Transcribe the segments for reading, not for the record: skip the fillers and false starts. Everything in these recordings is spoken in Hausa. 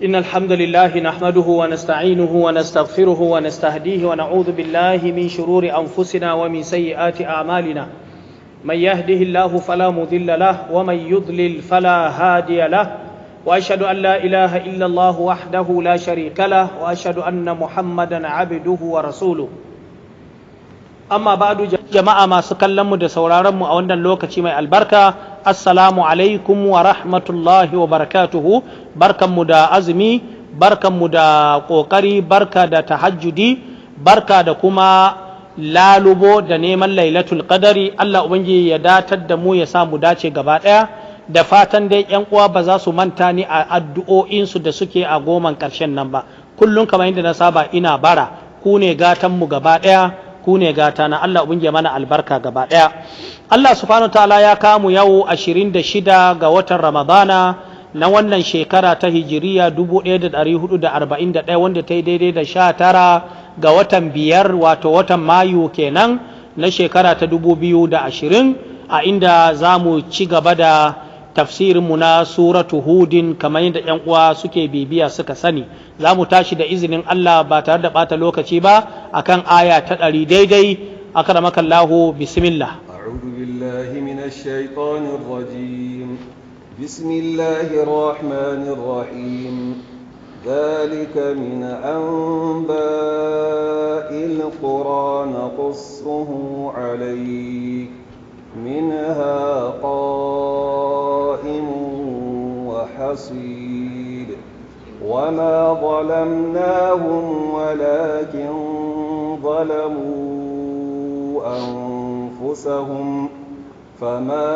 إن الحمد لله نحمده ونستعينه ونستغفره ونستهديه ونعوذ بالله من شرور أنفسنا ومن سيئات أعمالنا. من يهده الله فلا مضل له ومن يضلل فلا هادي له، وأشهد أن لا إله إلا الله وحده لا شريك له، وأشهد أن محمدا عبده ورسوله. Amma ba'du, jama'a masu kallon mu da sauraron mu a wannan lokaci mai albarka, assalamu alaikum wa rahmatullahi wa barakatuhu. Barkanmu da azumi, barkanmu da kokari, barka da tahajjudi, barka da kuma lalubo da neman Lailatul Qadari. Allah Ubangiji ya datar da mu, ya sa mu dace gaba daya. Da fatan dai yan uwa ba za su manta ni a addu'o'insu da suke a 10n karshen nan ba. Kullum kamar yadda na saba ina bara, ku ne gatan mu gaba daya, ku ne gata na. Allah Ubangiji mana albarka gaba ɗaya. Allah Subhanahu ta'ala ya kamu yau 26 ga watan Ramadana na wannan shekara ta Hijiriya 1441, wanda ta yi daidai da 19 ga watan 5, wato watan Mayu kenan, na shekara ta 2020, a inda za mu ci gaba da tafsirinmu na Suratu Hudin. Kamar yadda 'yan uwa suke bibiya suka sani, za mu tashi da izinin Allah ba tare da ɓata lokaci ba akan aya ta 100 daidai. Akramakallahu, bismillah. أعوذ بالله من الشيطان الرجيم. بسم الله الرحمن الرحيم. ذلك من أنباء القرى نقصه عليك، منها قائم وحصيد. وما ظلمناهم ولكن ظلموا أنفسهم، فما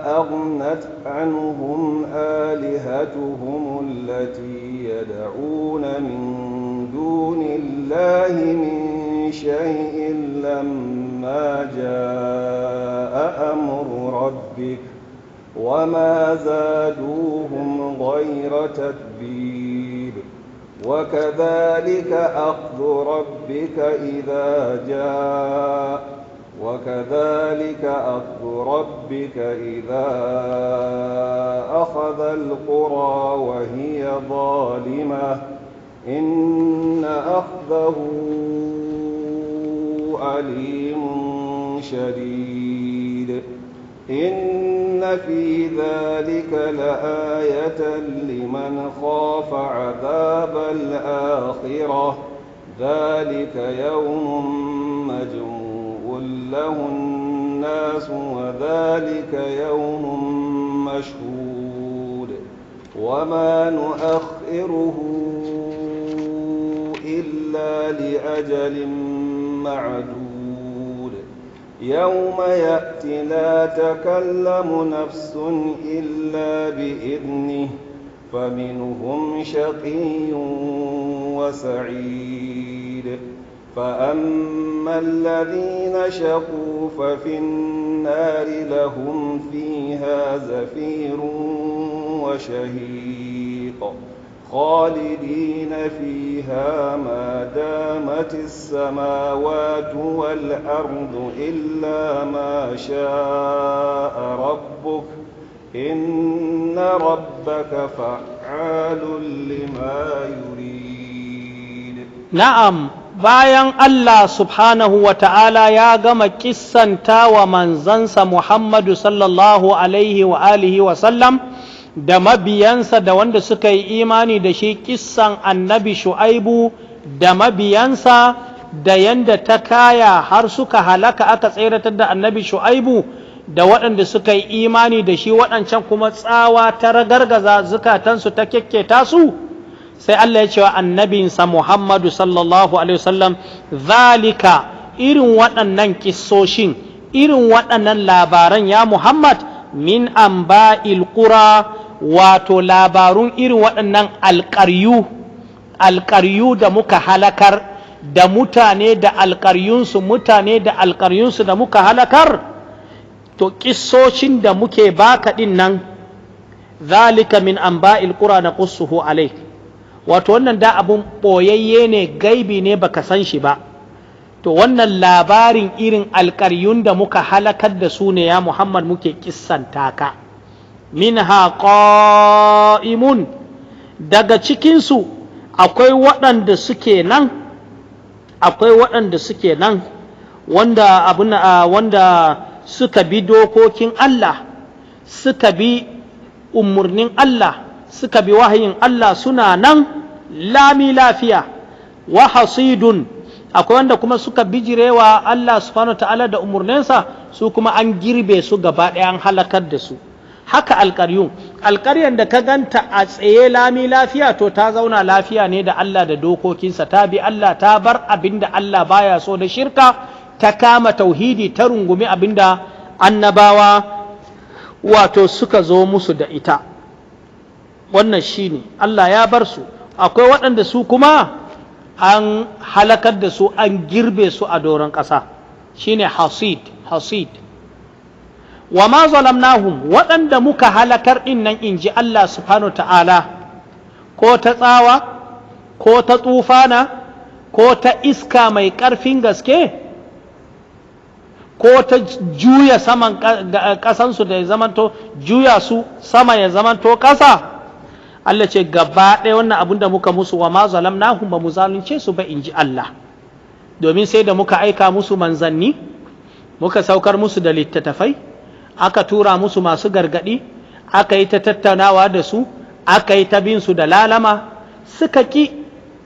أغنت عنهم آلهتهم التي يدعون من دون الله من شيء لما جاء أمر ربك، وما زادوهم غير تتبيب. وكذلك أخذ ربك إذا جاء وكذلك أخذ ربك إذا أخذ القرى وهي ظالمة، إن أخذه أليم شديد. إن في ذلك لآية لمن خاف عذاب الآخرة. ذلك يوم مجموع له الناس وذلك يوم مشهود. وما نؤخره إلا لأجل معدود. يوم يأتي لا تكلم نفس إلا بإذنه، فمنهم شقي وسعيد. فأما الذين شقوا ففي النار لهم فيها زفير وشهيق، خالدين فيها ما دامت السماوات والأرض إلا ما شاء ربك، إن ربك فعال لما يريد. Na'am, bayan Allah Subhanahu wa ta'ala ya gama kissanta wa manzansa Muhammadu sallallahu alaihi wa alihi wa sallam da mabiyansa da wanda suka yi imani da shi kissan Annabi Shu'aibu da mabiyansa da yanda ta kaya har suka halaka, aka tseratar da Annabi Shu'aibu da waɗanda suka yi imani da shi, waɗancan kuma tsawa ta ragargaza zukatansu, ta kyakketa su. Sai Allah ya ce wa annabinsa Muhammadu sallallahu alaihi wasallam: zalika, irin waɗannan kissoshin, irin waɗannan labaran, ya Muhammad, min anba'il qura, wato labarun irin waɗannan alƙaryu, alƙaryu da muka halakar da mutane da alƙaryunsu, mutane da alƙaryunsu da muka halakar. To, kissoshin da muke baka ɗin nan, zalika min anba'il qura naqussuhu alayk, wato wannan da abun ɓoyayye ne, gaibi ne, baka san shi ba. To, wannan labarin irin alƙaryun da muka halakar da su ne, ya Muhammad, muke kissanta ka. Minha qa'imun, Daga cikinsu akwai waɗanda suke nan, akwai waɗanda suke nan wanda abun wanda suka bi dokokin Allah, suka bi umarnin Allah, suka bi wahayin Allah, suna nan lami lafiya. Wa hasidun, akwai wanda kuma suka bijirewa Allah subhanahu ta'ala da umarninsa, su kuma an girbe su gaba ɗaya, an halakar da su. Haka alƙaryun, alƙaryan da ka ganta a tsaye lami lafiya, to ta zauna lafiya ne da Allah da dokokinsa, ta bi Allah, ta bar abin da Allah baya so da shirka, ta kama tauhidi, ta rungumi abin da annabawa wato suka zo musu da ita. Wannan shine Allah ya bar su. Akwai waɗanda su kuma an halakar da su, an girbe su a doron ƙasa, shine hasid, hasid. Wa ma zalamnahum, waɗanda muka halakar ɗin nan, in ji Allah subhanahu ta'ala, ko ta tsawa, ko ta tsufana, ko ta iska mai ƙarfin gaske, ko ta juya saman ƙasansu da ya zamanto, juya su sama ya zamanto ƙasa. Allah ce gaba ɗaya wannan abin da muka musu, wa ma zalamnahum, ba mu zalunce su ba, in ji Allah, domin sai da muka aika musu manzanni, muka saukar musu da littattafai, aka tura musu masu gargaɗi, aka yi ta tattaunawa da su, aka yi ta bin su da lalama, suka ƙi,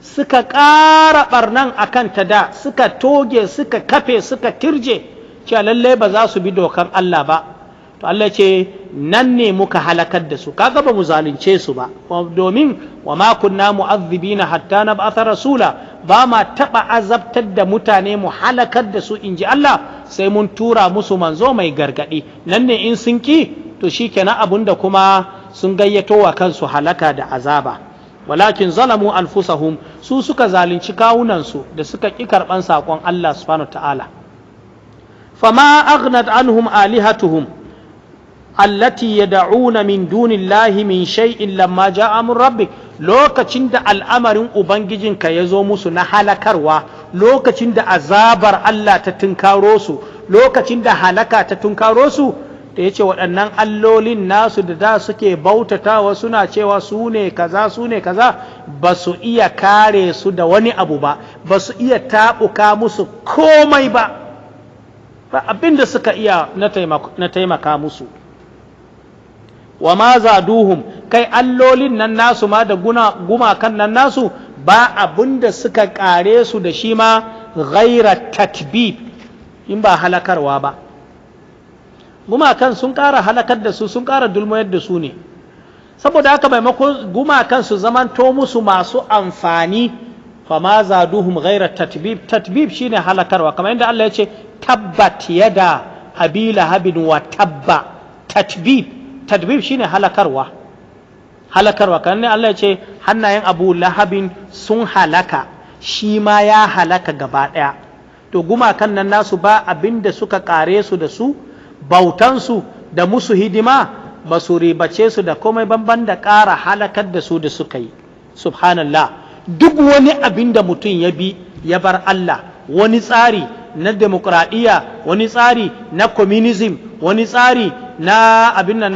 suka ƙara ɓarnan a kan ta da suka toge, suka kafe, suka tirje cewa lallai ba za su bi dokar Allah ba. To Allah ce nan ne muka halakar da su. Kaga ba mu zalunce su ba, domin wa ma kunna mu'azzibina hatta nab'atha rasula, ba ma taba azabtar da mutane mu halakar da su, inji Allah, sai mun tura musu manzo mai gargadi. Nan ne in sun ki, to shikenan, abunda kuma sun gayyato wa kansu halaka da azaba. Walakin zalamu anfusahum, su suka zalunci kawunansu da suka ki karban sakon Allah subhanahu ta'ala. Fama aghnat anhum alihatuhum allati yad'una min dunillahi min shay'in lamma ja'a min rabbik. Lokacin da al'amarin ubangijinka ya zo musu na halakarwa, lokacin da azabar Allah ta tunkaro su, lokacin da halaka ta tunkaro su, da ya ce waɗannan allolin nasu da da suke bautatawa, suna cewa su ne kaza, su ne kaza, ba su iya kare su da wani abu ba, ba su iya taɓuka musu komai ba, ba abin da suka iya na taimaka musu. Wa ma zaduhum, kai, allolin nan nasu ma da gumakan nan nasu, ba abin da suka kare su da shi ma ghaira tatbib, in ba halakarwa ba. Gumakan sun ƙara halakar da su, sun ƙara dulmayar da su ne. Saboda haka maimakon gumakan su zamanto musu masu amfani, fama zaduhum ghaira tatbib. Tatbib shine halakarwa, kamar yadda Allah ya ce tabbat yada abi lahabin wa tabba. Tatbib, tadbib shine halakarwa, halakarwa. Kan Allah ya ce hannayen Abu Lahabin sun halaka, shi ma ya halaka gaba ɗaya. To gumakan nan nasu ba abinda suka kare su da su, bautansu da musu hidima ba su ribace su da komai banban da ƙara halakar da su da suka yi. Subhanallah. Duk wani abin da mutum ya bi ya bar Allah, wani tsari na demokradiyya, wani tsari na communism, wani tsari na abin na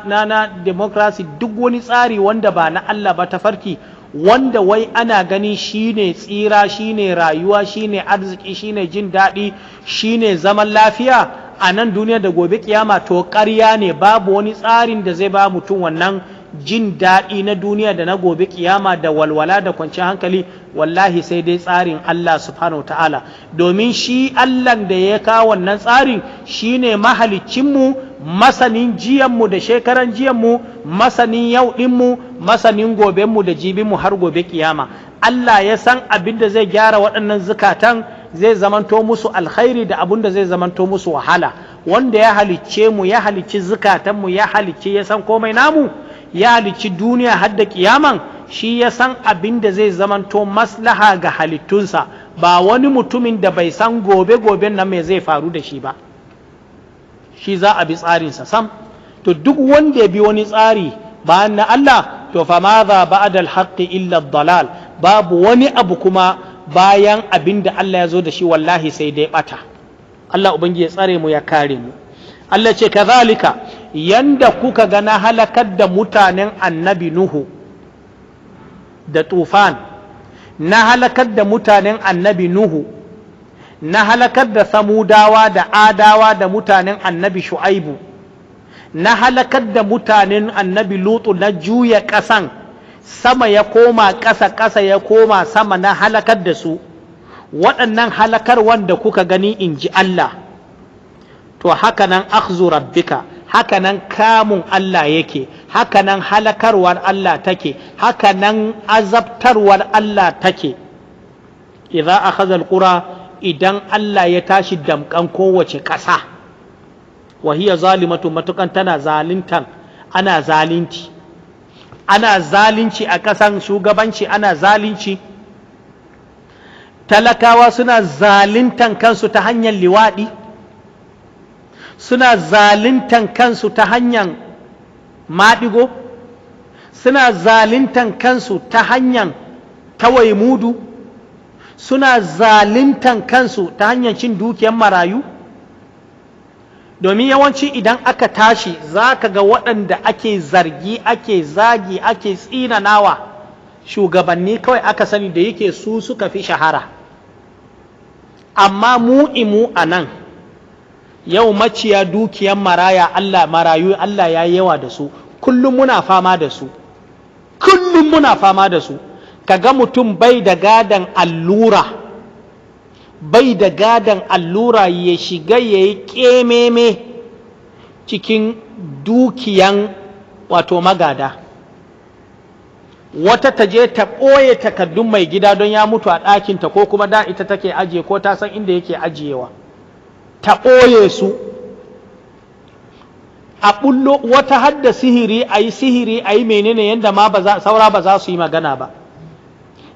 na democracy, duk wani tsari wanda ba na Allah ba, tafarki wanda wai ana ganin shine tsira, shine rayuwa, shine arziki, shine jin daɗi, shine zaman lafiya a nan duniya da gobe kiyama, to ƙarya ne. Babu wani tsarin da zai ba mutum wannan jin daɗi na duniya da na gobe kiyama da walwala da kwanciyar hankali, wallahi sai dai tsarin Allah subhanahu ta'ala. Domin shi Allah da ya kawo wannan tsarin shine mahaliccinmu, masanin jiyanmu da shekaran jiyanmu, masanin yau ɗinmu, masanin gobenmu da jibinmu har gobe kiyama. Allah ya san abin da zai gyara waɗannan zukatan, zai zamanto musu alkhairi, da abin da zai zamanto musu wahala. Wanda ya halicce mu, ya halicci zukatanmu, ya halicci, ya san komai namu, ya halicci duniya har da kiyaman, shi ya san abin da zai zamanto maslaha ga halittunsa, ba wani mutumin da bai san gobe goben nan mai zai faru da shi ba shi za a bi tsarinsa sam. To duk wanda ya bi wani tsari bayan na Allah, to fa madha ba'da al-haqqi illa dalal. Babu wani abu kuma bayan abin da Allah ya zo da shi, wallahi sai dai bata. Allah ubangiji ya tsare mu, ya kare mu. Allah ce kazalika, yanda kuka ga na halakar da mutanen annabi Nuhu. Da tufan, na halakar da mutanen Annabi Nuhu, na halakar da Samudawa da Adawa da mutanen Annabi Shu'aibu, na halakar da mutanen Annabi Lutu, na juya ƙasan, sama ya koma ƙasa, ƙasa ya koma sama, na halakar da su. Waɗannan halakar wanda kuka gani, in ji Allah, to hakanan akhzu rabbika, hakanan kamun Allah yake, hakanan halakarwar Allah take, hakanan azabtarwar Allah take. Idza akhadha alqura, idan Allah ya tashi damkan kowace ƙasa, wa hiya zalimatu, matukan tana zalintan, ana zalunci, ana zalunci a ƙasan shugabanci, ana zalunci, talakawa suna zaluntan kansu ta hanyar liwaɗi, suna zaluntan kansu ta hanyar maɗigo, suna zaluntan kansu ta hanyar tawaye mudu, suna zaluntan kansu ta hanyar cin dukiyar marayu. Domin yawanci idan aka tashi, za ka ga waɗanda ake zargi, ake zagi, ake tsinanawa, shugabanni kawai aka sani, da yake su suka fi shahara. Amma mu imu a nan yau, maciya dukiyar maraya Allah, marayu Allah ya yawa da su. Kullum muna fama da su, kullum muna fama da su. Kaga mutum bai da gadan allura, bai da gadan allura, ya shiga ya yi ƙememe cikin dukiyan wato magada. Wata ta je ta ɓoye takardun mai gida don ya mutu a ɗakinta, ko kuma da ita take ajiye, ko ta san inda yake ajiyewa, ta ɓoye su. A ɓullo wata hadda sihiri, a yi sihiri, a yi menene, yadda ma ba saura ba za su yi magana ba.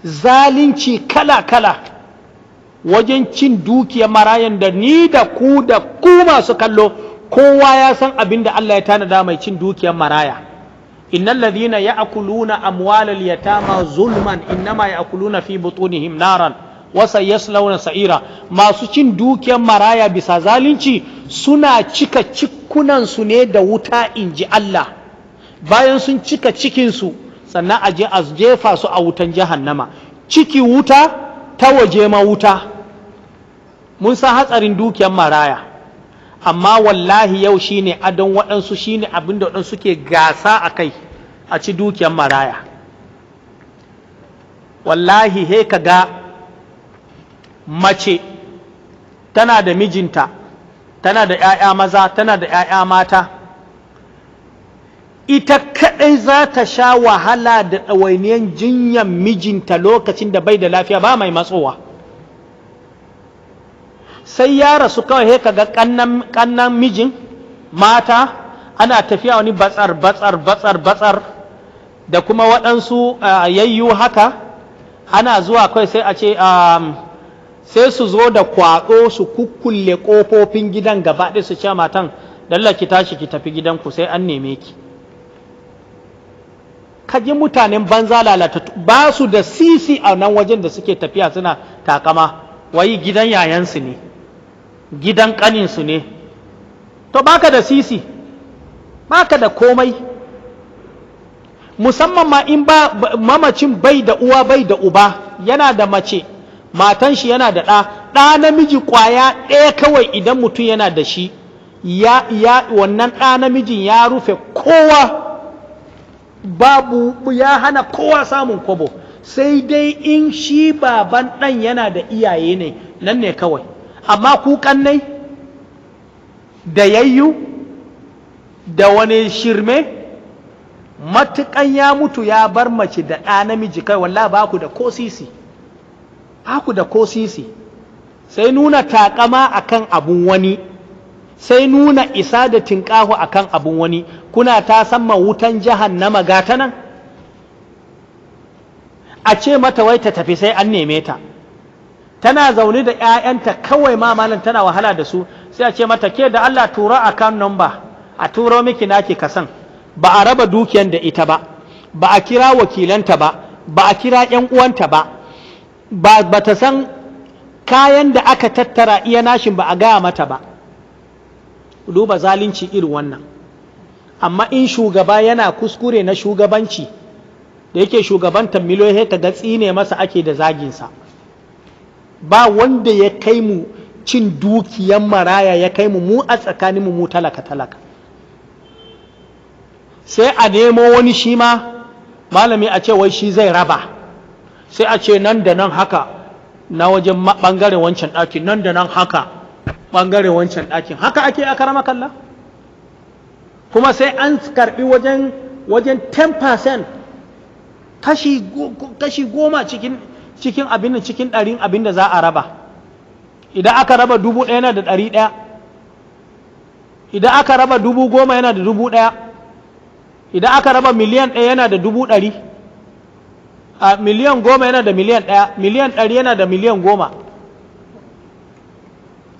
Zalunci kala-kala wajen cin dukiyar marayan da ni da ku da ku masu kallo, kowa ya san abin da Allah ya tanada mai cin dukiyar maraya. Innal ladhina ya'kuluna amwalal yatama zulman innama ya'kuluna fi butunihim naran wa sayaslawna sa'ira. Masu cin dukiyar maraya bisa zalunci suna cika cikkunan su ne da wuta, inji Allah. Bayan sun cika cikin su, sannan a je a jefa su a wutan jahannama. Ciki wuta, ta waje ma wuta. Mun san hatsarin dukiyar maraya. Amma wallahi yau shine adon waɗansu, shine abin da waɗansu ke gasa a kai, a ci dukiyar maraya. Wallahi he ka ga mace tana da mijinta, tana da 'ya'ya maza, tana da 'ya'ya mata, ita kaɗai za ta sha wahala da ɗawainiyan jinyan mijinta lokacin da bai da lafiya, ba mai matsowa. Sai ya rasu kawai, he kaga ƙannan mijin mata ana tafiya wani batsar batsar batsar batsar, da kuma waɗansu yayyu haka, ana zuwa kawai sai a ce sai su zo da kwaɗo su kukkulle ƙofofin gidan gaba ɗaya, su ce matan, "Dalla ki tashi ki tafi gidanku, sai an neme ki." Kaji mutanen banza lalata, ba su da sisi a nan wajen da suke tafiya suna takama wai gidan yayansu ne, gidan ƙaninsu ne. To baka da sisi, baka da komai, musamman ma in ba mamacin bai da uwa, bai da uba, yana da mace, matan shi yana da ɗa, ɗa namiji ƙwaya ɗaya kawai. Idan mutum yana da shi, ya wannan ɗa namijin ya rufe kowa, babu, ya hana kowa samun kobo, sai dai in shi baban ɗan yana da iyaye ne, nan ne kawai. Amma ku kannai da yayyu da wani shirme, matukan ya mutu ya bar mace da ɗa namiji kai, wallahi ba ku da ko sisi, ba ku da ko sisi, sai nuna takama akan abun wani, sai nuna isa da tinƙahu akan abun wani. Kuna ta samma wutan jahannama gata nan. A ce mata wai ta tafi sai an neme ta. Tana zaune da 'ya'yanta kawai ma malam, tana wahala da su, sai a ce mata, "Ke da Allah tura account number, a turo miki naki kasan." Ba a raba dukiyan da ita ba, ba a kira wakilanta ba, ba a kira 'yan uwanta ba, ba ta san kayan da aka tattara iya nashin ba, a gaya mata ba. Duba zalunci irin wannan. Amma in shugaba yana kuskure na shugabanci Da yake shugabantar miliyoyi, ka ga tsine masa ake da zaginsa. Ba wanda ya kai mu cin dukiyan maraya, ya kai mu mu a tsakaninmu mu talaka talaka. Sai a nemo wani shi ma malami, a ce wai shi zai raba. Sai a ce nan da nan haka na wajen ɓangaren wancan ɗakin, nan da nan haka ɓangaren wancan ɗakin. Haka ake a karama kalla. Kuma sai an karɓi wajen 10%, kashi 10 cikin abin cikin ɗarin abin da za a raba. Idan aka raba 1000, yana da 100. Idan aka raba 10,000, yana da 1000. Idan aka raba 1,000,000, yana da 100,000. A 10,000,000 yana da 1,000,000, 100,000,000 yana da 10,000,000.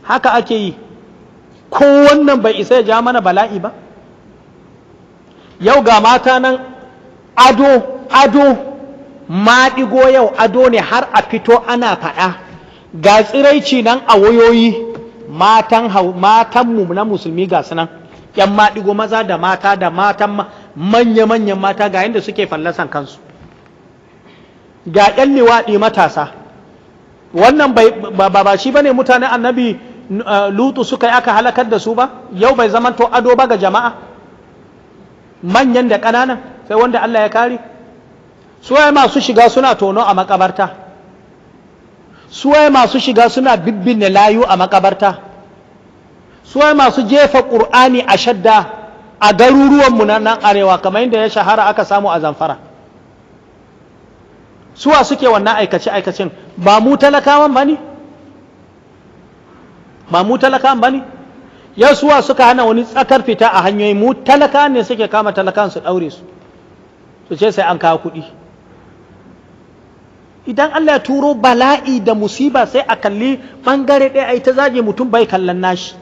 Haka ake yi. Ko wannan bai isa ya ja mana bala'i ba? Yau ga mata nan ado ado, maɗigo yau ado ne, har a fito ana faɗa. Ga tsiraici nan a wayoyi, matan matanmu na musulmi, ga su nan ‘yan maɗigo, maza da mata, da matan manya-manyan mata, ga yadda suke fallasan kansu. Ga ‘yan liwaɗi matasa. Wannan ba shi bane mutanen Annabi Lutu suka yi aka halakar da su ba? Yau bai zamanto ado ba ga jama'a, manyan da ƙananan, sai wanda Allah ya kare. Suwaye masu shiga suna tono a makabarta? Suwaye masu shiga suna bibbinne layu a makabarta? Suwaye masu jefa ƙur'ani a shadda a garuruwanmu na nan arewa, kamar yadda ya shahara aka samu a Zamfara? Suwa suke wannan aikace-aikacen? Ba mu talakawan ba ne? Ba mu talakawan ba ne? Yau suwa suka hana wani tsakar fita a hanyoyi? Mu talaka ne suke kama talakan su ɗaure su, su ce sai an kawo kuɗi. Idan Allah ya turo bala'i da musiba, sai a kalli ɓangare ɗaya a yi ta zage mutum, bai kallon nashi.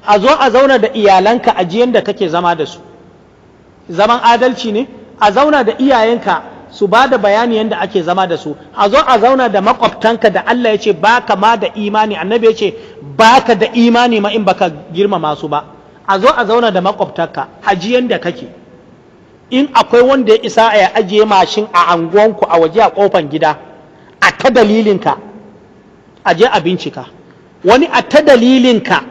A zo a zauna da iyalanka a jiyan da kake zama da su, zaman adalci ne? A zauna da iyayenka su ba da bayani yadda ake zama da su. A zo a zauna da makwabtanka da Allah ya ce baka ma da imani, Annabi ya ce baka da imani ma in baka girmama su ba. A zo a zauna da makwabtanka a jiyan da kake. In akwai wanda ya isa ya ajiye mashin a anguwanku a waje a kofan gida a ta dalilinka, a je a bincika. Wani a ta dalilinka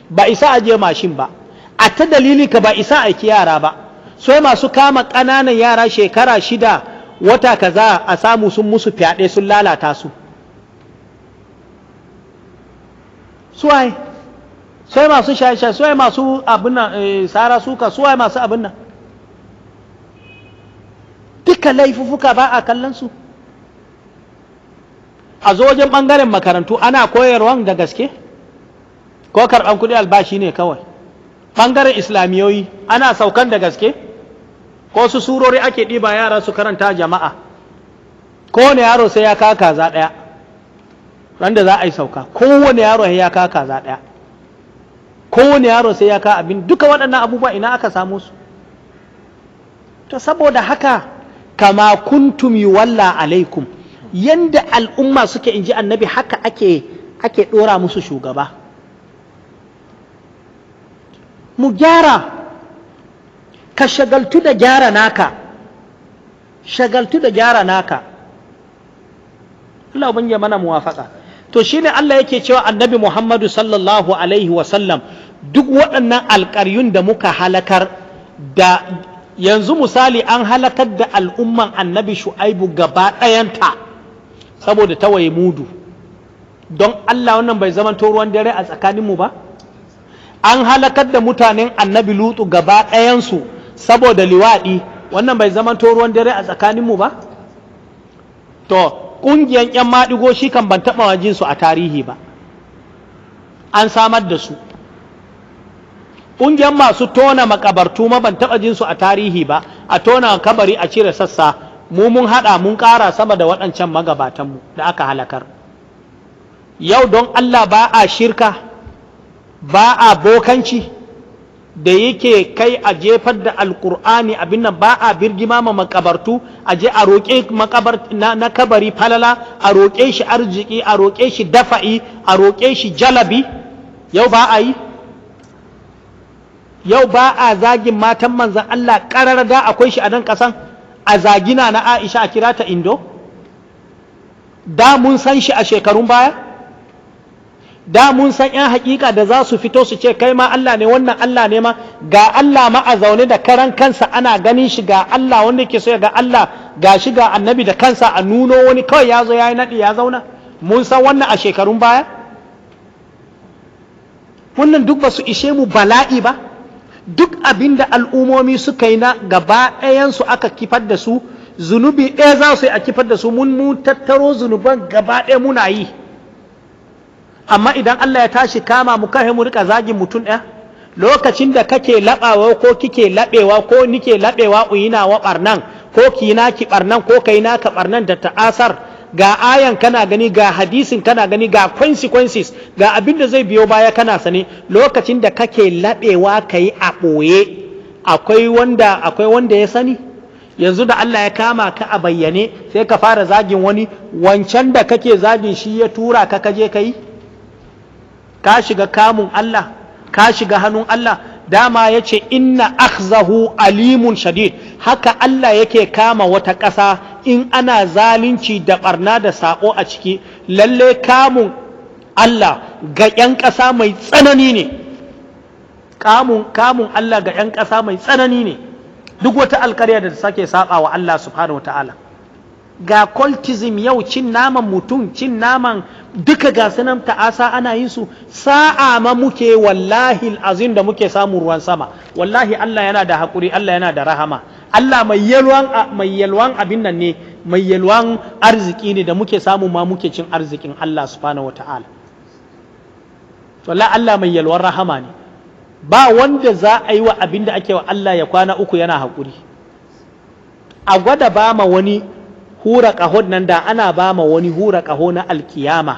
ba isa ajiye mashin ba, a ta dalilinka ba isa aiki yara ba. Sai masu kama ƙananan yara shekara 6 wata kaza, a samu sun musu fyaɗe, sun lalata su. Suwaye? Sai masu shaye-shaye. Suwaye masu abin nan, sara suka? Suwaye masu abin nan? Duka laifufuka ba a kallon su. A zo wajen ɓangaren makarantu, ana koyarwan da gaske ko karɓan kuɗi albashi ne kawai? Ɓangaren islamiyoyi, ana saukan da gaske ko su surori ake ɗiba yara su karanta jama'a? Kowane yaro sai ya kawo kaza ɗaya ran da za a yi sauka. Kowane yaro sai ya kawo kaza ɗaya, kowane yaro sai ya kawo abin. Duka waɗannan abubuwa ina aka samu su? To saboda haka, kama kuntum yuwalla alaikum, yanda al'umma suke, inji Annabi, haka ake ɗora musu shugaba. Mu gyara. Ka shagaltu da gyara naka, shagaltu da gyara naka. Allah ya mana muwafaka. To shine Allah yake cewa Annabi Muhammadu sallallahu alaihi wasallam, duk waɗannan alƙaryun da muka halakar da yanzu, misali an halakar da al'umman Annabi Shu'aibu gaba ɗayanta saboda tawaye mudu. Don Allah, wannan bai zama ruwan dare a tsakaninmu ba? An halakar da mutanen Annabi Lutu gaba ɗayansu saboda liwaɗi. Wannan bai zama ruwan dare a tsakaninmu ba? To ƙungiyar 'yan maɗigo shi kan ban taɓa jin su a tarihi ba. An samar da su. Ƙungiyar masu tona makabartu ma ban taɓa jin su a tarihi ba. A tona kabari a cire sassa, mu mun haɗa mun ƙara sama da waɗancan magabatanmu da aka halakar. Yau don Allah, ba a shirka, ba a bokanci da yake kai a jefar da Alkur'ani abin nan, ba a birgima ma makabartu, a je a roƙe na kabari falala, a roƙe shi arziki, a roƙe shi dafa'i, a roƙe shi jalabi. Yau ba a yi. Yau ba a zagin matan Manzan Allah ƙarar da akwai shi a nan ƙasan. A zagina na Aisha, a kira ta Indo. Da mun san shi a shekarun baya? Da mun san 'yan hakika da za su fito su ce kai ma Allah ne, wannan Allah ne ma? Ga Allah ma a zaune da karan kansa, ana ganin shi. Ga Allah, wanda ke so ya ga Allah, ga shi ga Annabi da kansa, a nuno wani kawai ya zo ya yi naɗi ya zauna. Mun san wannan a shekarun baya? Wannan duk ba su ishe mu bala'i ba? Duk abin da al'ummomi suka yi na gaba ɗayansu aka kifar da su, zunubi ɗaya za su yi a kifar da su. Mun tattaro zunuban gaba ɗaya muna yi, amma idan Allah ya tashi kama mu kai mu rika zagin mutum ɗaya. Lokacin da kake laɓawa ko kike laɓewa ko nike laɓewa uyina wa ɓarnan, ko ki naki ɓarnan, ko kai naka ɓarnan da ta'asar, ga ayan kana gani, ga hadisin kana gani, ga consequences, ga abin da zai biyo baya kana sane. Lokacin da kake laɓewa ka yi a ɓoye, akwai wanda ya sani? Yanzu da Allah ya kama ka a bayyane, sai ka fara zagin wani. Wancan da kake zagin, shi ya tura ka kaje ka yi? Ka shiga kamun Allah, ka shiga hannun Allah. Dama ya ce إن أخذه أليم شديد. Haka Allah yake kama wata ƙasa in ana zalunci da barna da saƙo a ciki. Lalle kamun Allah ga 'yan ƙasa mai tsanani ne. Kamun Allah ga 'yan ƙasa mai tsanani ne, duk wata alƙarya da ta sake saɓa wa Allah سبحانه وتعالى. Ga cultism yau, cin naman mutum, cin naman duka, ga sunan ta'asa ana yin su. Sa'a ma muke, والله العظيم, da muke samun ruwan sama. Wallahi Allah yana da haƙuri, Allah yana da rahama. Allah mai yalwan abin nan ne, mai yalwan arziki ne, da muke samu ma muke cin arzikin Allah سبحانه وتعالى. Wallahi Allah mai yalwan rahama ne. Ba wanda za a yi wa abin da ake wa Allah ya kwana 3 yana haƙuri. A gwada ba ma wani hura ƙahon nan, da ana ba ma wani hura ƙaho na alkiyama,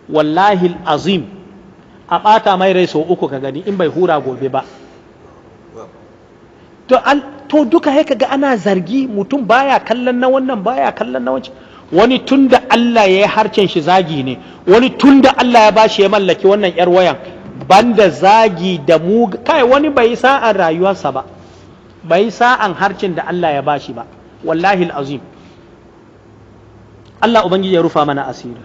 والله العظيم, a ɓata mai rai sau 3 ka gani in bai hura gobe ba. To duka ya ga ana zargi mutum, baya kallon na wannan, baya kallon na wancan. Wani tun da Allah ya yi harcen shi zagi ne, wani tun da Allah ya bashi ya mallaki wannan yar wayan, banda zagi da mu kai, wani bai sa'an rayuwarsa ba, bai sa'an harcen da Allah ya bashi ba. والله العظيم, Allah Ubangiji ya rufa mana asiri.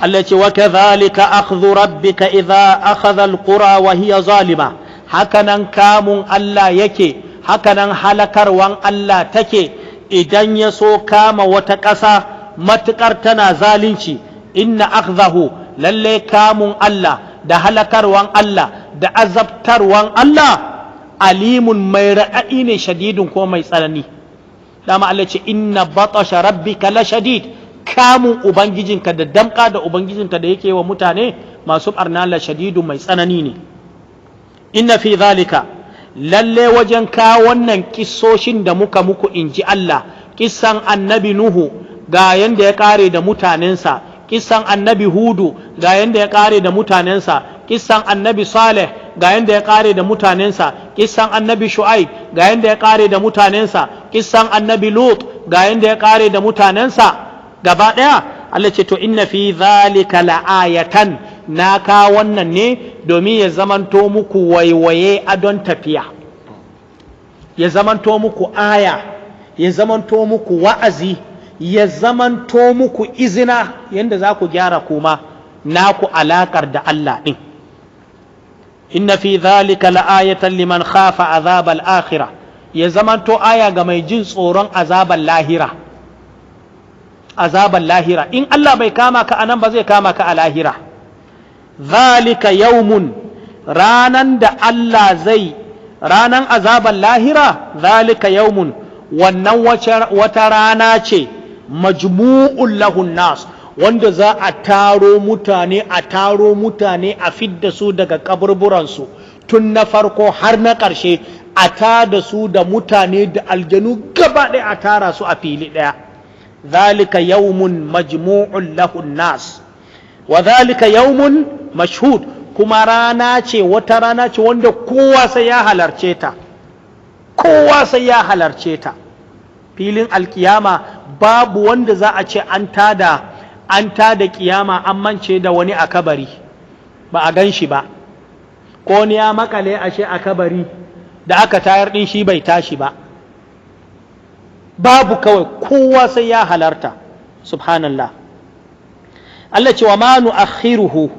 Allah ce: وكذلك أخذ ربك إذا أخذ القرى وهي ظالمة. Hakanan kamun Allah yake, hakanan halakarwan Allah take idan ya so kama wata ƙasa matuƙar tana zalunci. إن أخذه, lalle kamun Allah da halakarwan Allah da azabtarwan Allah, أليم, mai raɗaɗi ne, شديد, ko mai tsanani. Dama Allah ce: إن بطش ربك لشديد. Kamun ubangijinka da damka da ubangijinka da yake wa mutane masu barna, لشديد, mai tsanani ne. إن في ذلك, lalle wajen ka wannan kissoshin da muka muku, inji Allah, kissan Annabi Nuhu ga yanda ya kare da mutanensa, kissan Annabi Hudu ga yanda ya kare da mutanensa, kissan Annabi Saleh ga yanda ya kare da mutanensa, kissan Annabi Shu'aib ga yanda ya kare da mutanensa, kissan Annabi Lut ga yanda ya kare da mutanensa gaba daya. Allah ce to, إن في ذلك لآية. Na ka wannan ne domin ya zamanto muku waiwaye, adon tafiya, ya zamanto muku aya, ya zamanto muku wa'azi, ya zamanto muku izina yanda za ku gyara kuma naku alakar da Allah ɗin. إن في ذلك لآية لمن خاف عذاب الآخرة. Ya zamanto aya ga mai jin tsoron azabar lahira. Azabar lahira, in Allah bai kama ka anan ba, zai kama ka a lahira. ذلك يوم, ranan da Allah zai, ranan azabar lahira, ذلك يوم, wannan wata rana ce, مجموع له الناس, wanda za a taro mutane, a taro mutane, a fidda su daga kaburburansu, tun na farko har na ƙarshe, a ta da su, da mutane da aljanu gaba ɗaya, a tara su a fili ɗaya. ذلك يوم مجموع له الناس وذلك يوم مشهود. Kuma rana ce, wata rana ce wanda kowa sai ya halarce ta, kowa sai ya halarce ta. Filin alkiyama babu wanda za a ce an tada kiyama an mance da wani a kabari, ba a gan shi ba, ko ni ya makale ashe a kabari, da aka tayar din shi bai tashi ba. Babu kawai, kowa sai ya halarta. Subhanallah. Allah ce wa ma nu'akhiruhu,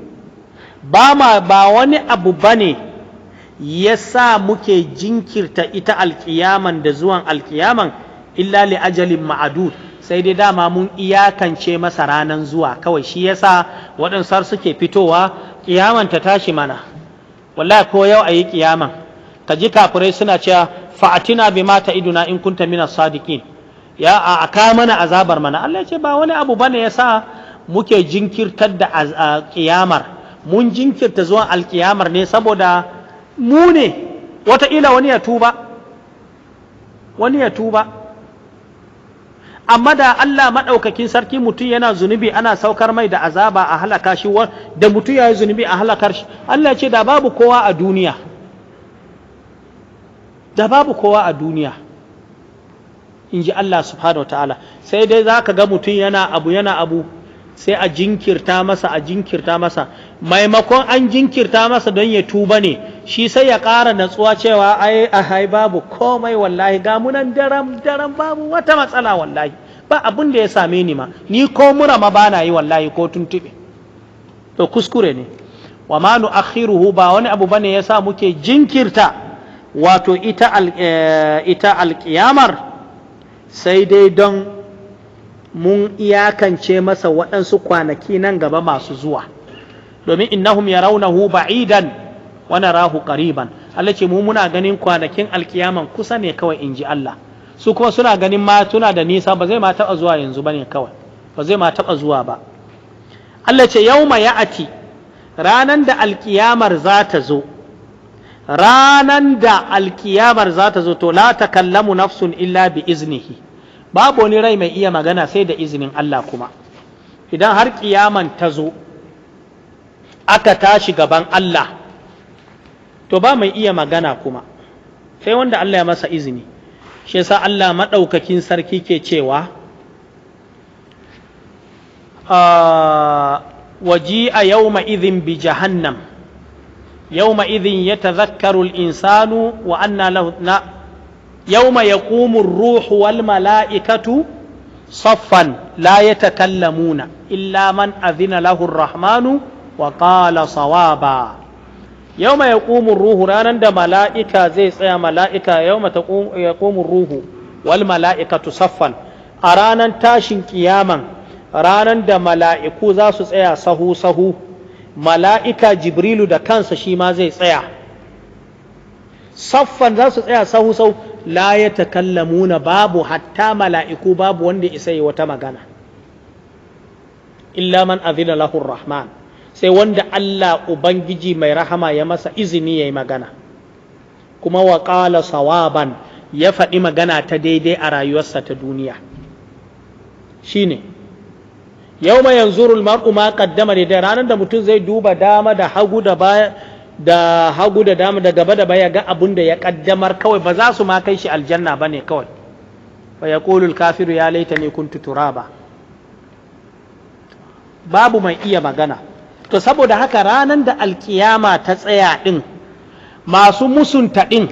ba ma ba wani abu bane yasa muke jinkirta ita alkiyaman da zuwan alkiyaman, illa li ajalin ma'adud, sai dai dama mun iyakance masa ranan zuwa kawai. Shi yasa waɗansu suke fitowa, kiyaman ta tashi mana, wallahi ko yau ayi kiyaman. Ka ji kafirai suna cewa fa'atina bima ta'iduna in kunta minas sadiqin, ya a ka mana azabar mana. Allah ya ce ba wani abu bane yasa muke jinkirtar da kiyamar. Mun jinkirta zuwan alkiyamar ne saboda mu ne wataƙila wani ya tuba, wani ya tuba. Amma da Allah maɗaukakin sarki, mutum yana zunubi ana saukar mai da azaba a halaka shi, da mutum ya yi zunubi a halakar shi, Allah ce da babu kowa a duniya, da babu kowa a duniya, in ji Allah subhanahu wa ta'ala. Sai dai za ka ga mutum yana abu, yana abu, sai a jinkirta masa, a jinkirta masa. Maimakon an jinkirta masa don ya tuba ne, shi sai ya ƙara natsuwa cewa ai ai babu komai, wallahi ga munan daram daram, babu wata matsala, wallahi ba abin da ya same ni ma, ni ko mura ma bana yi wallahi, ko tuntuɓe. To kuskure ne. Wa ma nu'akhiruhu, ba wani abu bane yasa muke jinkirta wato ita alƙiyamar, sai dai don mun iyakance masa waɗansu kwanaki nan gaba masu zuwa, domin innahum yarawnahu ba'idan wa narahu qariban. Allah ce mu muna ganin kwanakin alkiyaman kusa ne kawai, in ji Allah. Su kuma suna ganin ma tuna da nisa, ba zai ma taɓa zuwa yanzu bane kawai, ba zai ma taɓa zuwa ba. Allah ce yauma ya'ati, ranan da alkiyamar za ta zo, ranan da alkiyamar za ta zo, to la takallamu nafsun illa bi iznihi, babu wani rai mai iya magana sai da izinin Allah. Kuma idan har kiyaman ta zo aka tashi gaban Allah, to ba mai iya magana kuma sai wanda Allah ya masa izini. Shi yasa Allah maɗaukakin sarki ke cewa waji'a yawma idhin bi jahannam yawma idhin yatadhakkaru al-insanu wa anna lahu na yawma yaqumu ar-ruhu wal mala'ikatu saffan la yatakallamuna illa man adhina lahu ar-rahmanu wa qala sawaba. Yawma yaqumu ruhu, ranan da mala'ika zai tsaya, mala'ika, yawma yaqumu ruhu wal mala'ikatu saffan, a ranan tashin kiyaman, ranan da mala'iku za su tsaya sahu sahu, mala'ika Jibrilu da kansa shi ma zai tsaya saffan, za su tsaya sahu sahu, la yatakallamuna, babu hatta mala'iku babu wanda isa yi wata magana, illa man azina lahu rahman, sai wanda Allah Ubangiji mai rahama ya masa izini ya yi magana, kuma wa ƙala sawaban, ya faɗi magana ta daidai a rayuwarsa ta duniya. Shine yawma yanzurul mar'u ma qaddama, da ranar da mutum zai duba dama da hagu da baya da hagu da dama da gaba da baya, ga abun da ya kaddamar kawai ba za su ma kai shi aljanna bane kawai. Fa yaqulu kafiru ya laitani kuntu turaba. Babu mai iya magana. To saboda haka ranar da alkiyama ta tsaya ɗin, masu musunta ɗin,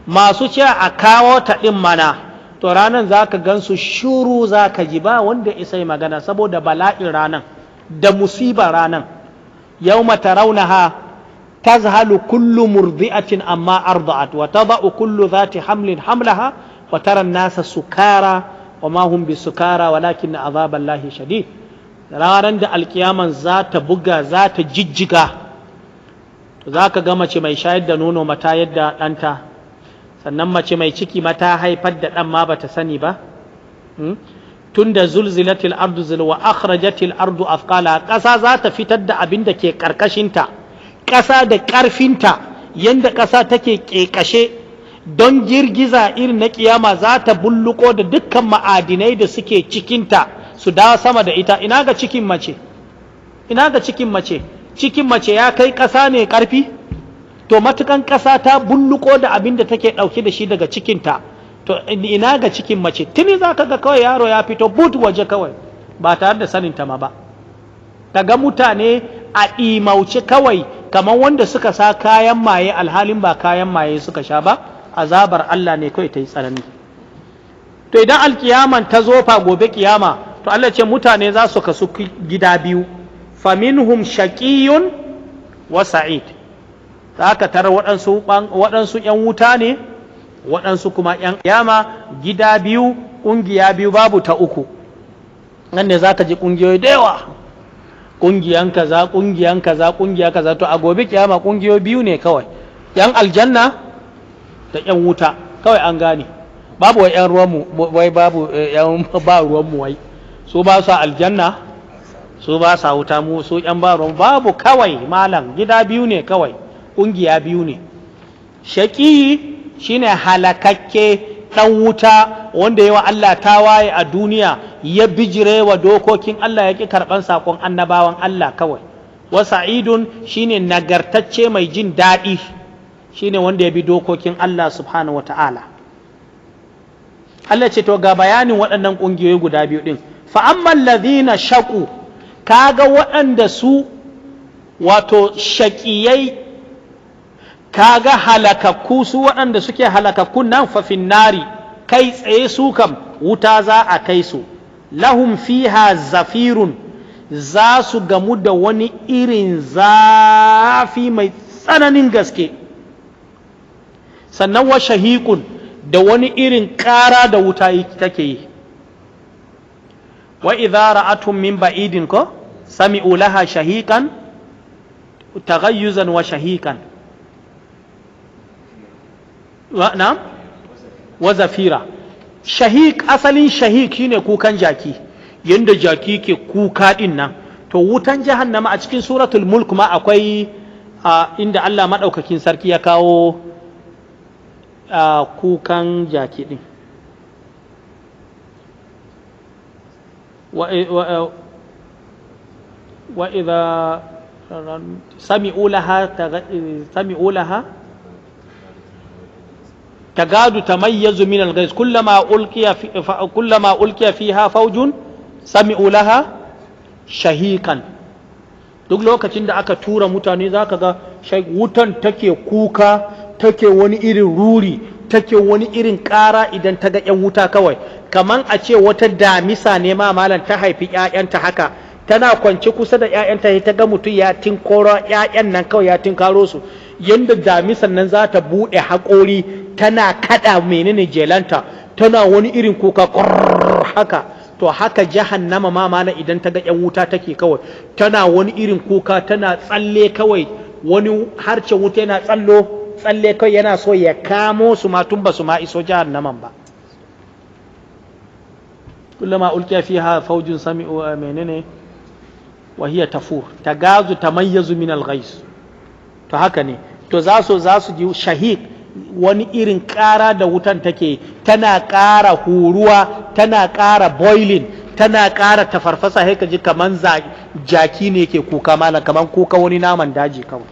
masu cewa a kawo ta ɗin mana, to ranar za ka gansu shuru, za ka ji ba wanda isa yi magana saboda bala'in ranar da musibar ranar. Yawma tarawnaha tazhalu kullu murdi'atin amma arda'at wa tada'u kullu dhati hamlin hamlaha wa tara an-nasa sukara wa ma hum bisukara walakin azaballahi shadid. Ranar da alkiyaman za ta buga, za ta jijjiga, to za ka ga mace mai shayar da nono mata yadda ɗanta, sannan mace mai ciki mata haifar da ɗan ma bata sani ba. Tun da zulzilatil ardu zil wa akhrajatil ardu athqala, ƙasa za ta fitar da abin da ke ƙarƙashinta, ƙasa da ƙarfinta, yanda ƙasa take ƙeƙashe don girgiza irin na ƙiyama, za ta bulluko da dukkan ma'adinai da suke cikinta su dawo sama da ita. Ina ga cikin mace? Ina ga cikin mace? Cikin mace ya kai ƙasa ne ƙarfi? To matukan ƙasa ta bulluko da abin da take ɗauke da shi daga cikinta, to ina ga cikin mace? Tuni za ka ga kawai yaro ya fito but waje kawai ba tare da saninta ma ba. Ka ga mutane a ɗimauce kawai kamar wanda suka sa kayan maye, alhalin ba kayan maye suka sha ba, azabar Allah ne kawai ta yi tsanani. To idan alkiyaman ta zo fa, gobe kiyama, to Allah ce mutane za su kasu gida biyu: faminhum shaqiyyun wa sa'id. Za ka tara waɗansu ‘yan wuta ne, waɗansu kuma ‘yan kiyama. Gida biyu, ƙungiya biyu, babu ta uku. Nan ne za ka ji ƙungiyoyi da yawa, ƙungiyan kaza, ƙungiyan kaza, ƙungiya kaza. To a gobe kiyama ƙungiyoyi biyu ne kawai, ‘yan aljanna da ‘yan wuta kawai, an gane. Babu wai ‘yan ruwanmu, wai babu ‘yan ba ruwanmu, wai su ba su aljanna, su ba sa wuta, mu su ‘yan ba ruwan, babu kawai malam. Gida biyu ne kawai, ƙungiya biyu ne. Shaƙi shine halakakke, ɗan wuta, wanda yawa Allah tawaye a duniya, ya bijire wa dokokin Allah, ya ƙi karɓan saƙon annabawan Allah kawai. Wa sa'idun shine nagartacce mai jin daɗi, shine wanda ya bi dokokin Allah subhanahu wata'ala. Allah ce to ga bayanin waɗannan ƙungiyoyi guda biyu ɗin. Fa amman ladhina shaqu, kaga waɗanda su wato shaƙiyai, kaga halakakku, su waɗanda suke halakakkun nan, fa finnari, kai tsaye su kam wuta za a kai su. Lahum fiha zafirun, za su gamu da wani irin zafi mai tsananin gaske, sannan wa shahiqun, da wani irin ƙara da wuta take yi. Wa idza ra'atuhum min ba'idin ko sami'u laha shahiqan taghayyuzan wa shahiqan wa na wa zafira. Shahiq, asalin shahiq shine kukan jaki, yanda jaki ke kuka din nan. To wutan jahannama, a cikin Suratul Mulk ma akwai inda Allah madaukakin sarki ya kawo kukan jaki din. Wa idha sami'u laha tagadu tamayyazu min al-ghayz kullama ulqiya fiha fawjun sami'u laha shahiqan. Duk lokacin da aka tura mutane, zaka ga wutan take kuka, take wani irin ruri, take wani irin ƙara idan ta ga 'yan wuta kawai. Kaman a ce wata damisa ne ma malam ta haifi 'ya'yanta haka, tana kwance kusa da 'ya'yanta, ta ga mutum ya tinkoro 'ya'yan nan kawai, ya tinkaro su. Yanda damisan nan za ta buɗe haƙori tana kaɗa menene jelanta, tana wani irin kuka haka, to haka jahannama ma malam idan ta ga 'yan wuta take kawai, tana wani irin kuka, tana tsalle kawai, wani harcen wuta yana tsallo tsalle kawai, yana so ya kamo su ma tun ba su ma iso jahannaman ba. Kullama ulqiya fiha fawjun sami'u menene wa hiya tafur tagazu tamayyazu min al-ghais. To haka ne, to za su ji shahiq, wani irin ƙara da wutan take, tana ƙara huruwa, tana ƙara boiling, tana ƙara tafarfasa, sai ka ji kaman jaki ne ke kuka malam, kaman kuka wani naman daji kawai.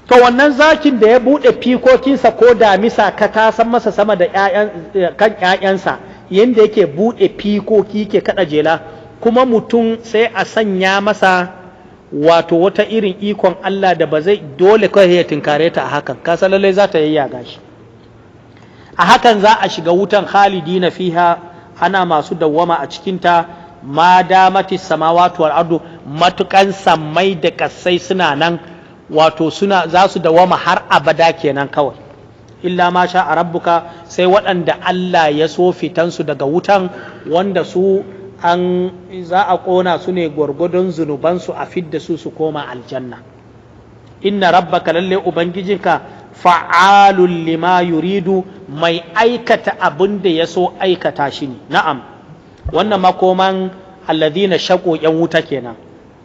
To wannan zakin da ya buɗe fikokinsa ko damisa ka tasan masa sama da kan ƴaƴansa, yanda yake buɗe fikoki ke kaɗa jela, kuma mutum sai a sanya masa wato wata irin ikon Allah da ba zai dole kawai ya tinkare ta a hakan, kasa lallai za ta yayyaga shi. A hakan za a shiga wutan, khalidina fiha, ana masu dawwama a cikinta, ma damati samawati wal ardu, matukan sammai da kasai suna nan, wato suna za su dawwama har abada kenan kawai. Illa ma sha a rabbuka, sai waɗanda Allah ya so fitansu daga wutan, wanda su an za a ƙona su ne gwargwadon zunubansu, a fidda su su koma aljanna. Inna rabbaka, lalle ubangijinka, fa'alun lima yuridu, mai aikata abin da ya so aikata shi ne. Na'am, wannan makoman alladhina shaqu, yan wuta kenan.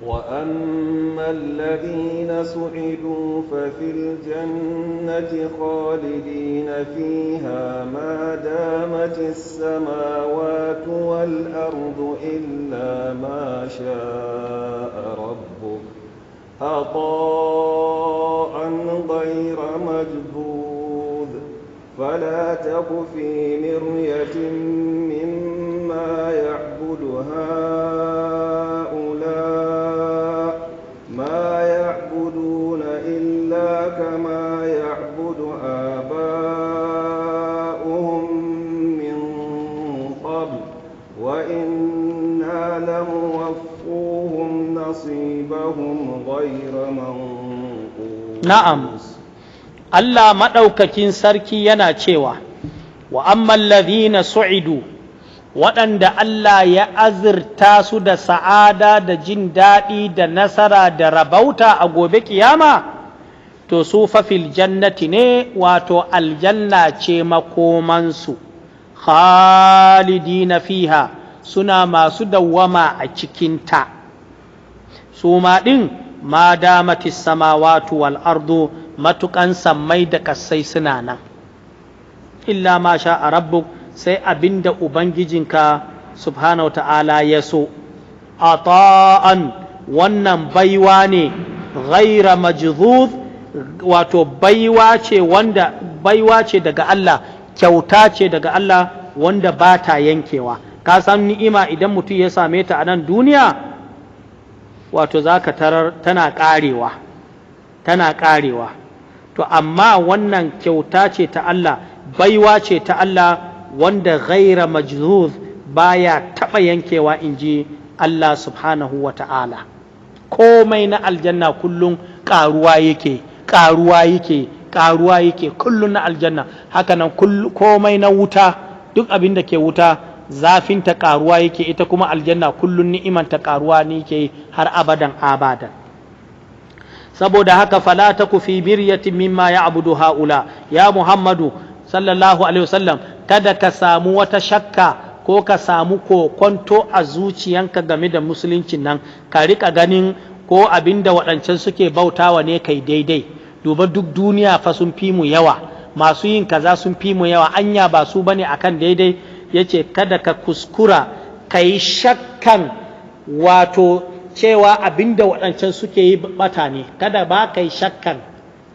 وأما الذين سعدوا ففي الجنة خالدين فيها ما دامت السماوات والأرض إلا ما شاء ربك عطاء غير مجذوذ. فلا تك في مرية مما يعبد هؤلاء، ما يعبدون إلا كما يعبد آباؤهم. وإنا لموفوهم نصيبهم غير منقوص. Na'am. Allah maɗaukakin sarki yana cewa, wa amman ladhina su'idu, waɗanda Allah ya azurta su da sa'ada da jin daɗi da nasara da rabauta a gobe kiyama, to su fa fil jannati ne, wato aljanna ce makomansu, khalidina fiha, suna masu dawwama a cikinta. Su ma ɗin, ma damati samawatu wal ardu, matukan sammai da kassai suna nan, illa ma sha a rabbuk, sai abinda ubangijinka subhanahu ta'ala ya so. Ata'an, wannan baiwa ne, ghaira majzuz, wato baiwa ce wanda baiwa ce daga Allah, kyauta ce daga Allah wanda ba ta yankewa. Ka san ni'ima, idan mutum ya same ta a nan duniya, wato za ka tarar tana ƙarewa, tana ƙarewa. To amma wannan kyauta ce ta Allah, baiwa ce ta Allah wanda ghaira majzuz, baya taɓa yankewa, in ji Allah subhanahu wa ta'ala. Komai na aljanna kullum ƙaruwa yake, ƙaruwa yake, ƙaruwa yake kullum na aljanna. Hakanan komai na wuta, duk abin da ke wuta, zafinta ƙaruwa yake. Ita kuma aljanna kullum ni'imanta ƙaruwa ne ke har abadan abadan. Saboda haka, fala taku fi miryatin mimma ya'budu haula. Ya Muhammadu sallallahu alaihi wasallam, kada ka samu wata shakka ko ka samu kokonto a zuciyanka game da musuluncin nan, ka rika ganin ko abinda waɗancan suke bautawa ne kai daidai. Duba, duk duniya fa sun fi mu yawa, masu yin kaza sun fi mu yawa, anya ba su bane akan daidai? Yace kada ka kuskura ka yi shakkan, wato cewa abinda waɗancan suke yi bata ne. Kada ba ka yi shakkan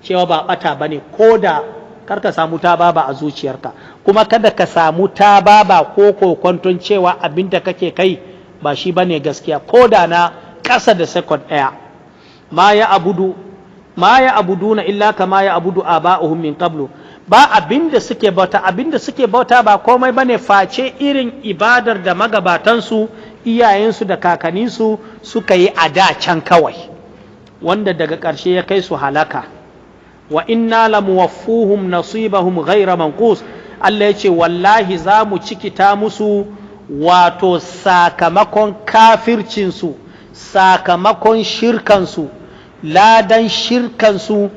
cewa ba bata bane, ko da kar ka samu tababa a zuciyarka. Kuma kada ka samu tababa ko kokonton cewa abinda kake kai ba shi bane gaskiya, ko da na ƙasa da second ɗaya. Ma ya abudu ma ya abuduna illa kama ya abudu aba'uhum min qablu. Ba abinda suke bauta, abinda suke bauta ba komai bane face irin ibadar da magabatansu, iyayensu da kakanninsu suka yi a da can kawai, wanda daga ƙarshe ya kai su halaka. Wa inna lamuwaffuhum nasibahum ghaira manqus. Allah ya ce wallahi za mu cikita musu, wato sakamakon kafircinsu, sakamakon shirkansu, ladan shirkansu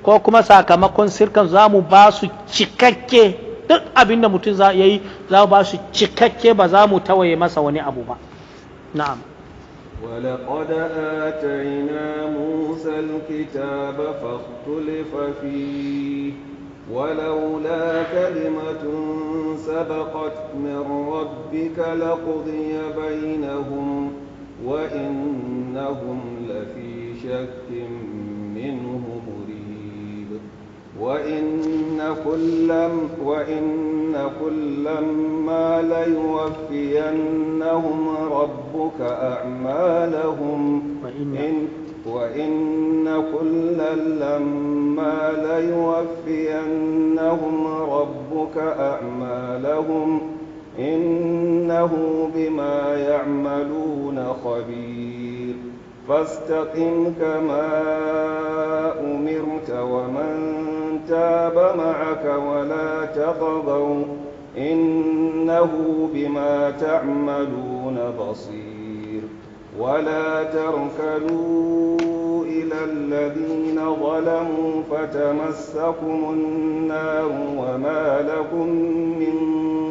ko kuma sakamakon shirkan, za mu ba su cikakke. Duk abin da mutum za yi, za mu ba su cikakke, ba za mu tawaye masa wani abu ba. Na'am. ولقد آتينا موسى الكتاب فاختلف فيه، ولولا كلمة سبقت من ربك لقضي بينهم، وإنهم لفي شك منه مريب. وإن كلا ما ليوفينهم ربك أعمالهم. وإن, إن وإن كلا لما ليوفينهم ربك أعمالهم، إنه بما يعملون خبير. فاستقم كما أمرت ومن تاب معك ولا تطغوا، إنه بما تعملون بصير. ولا تركنوا إلى الذين ظلموا فتمسكم النار، وما لكم من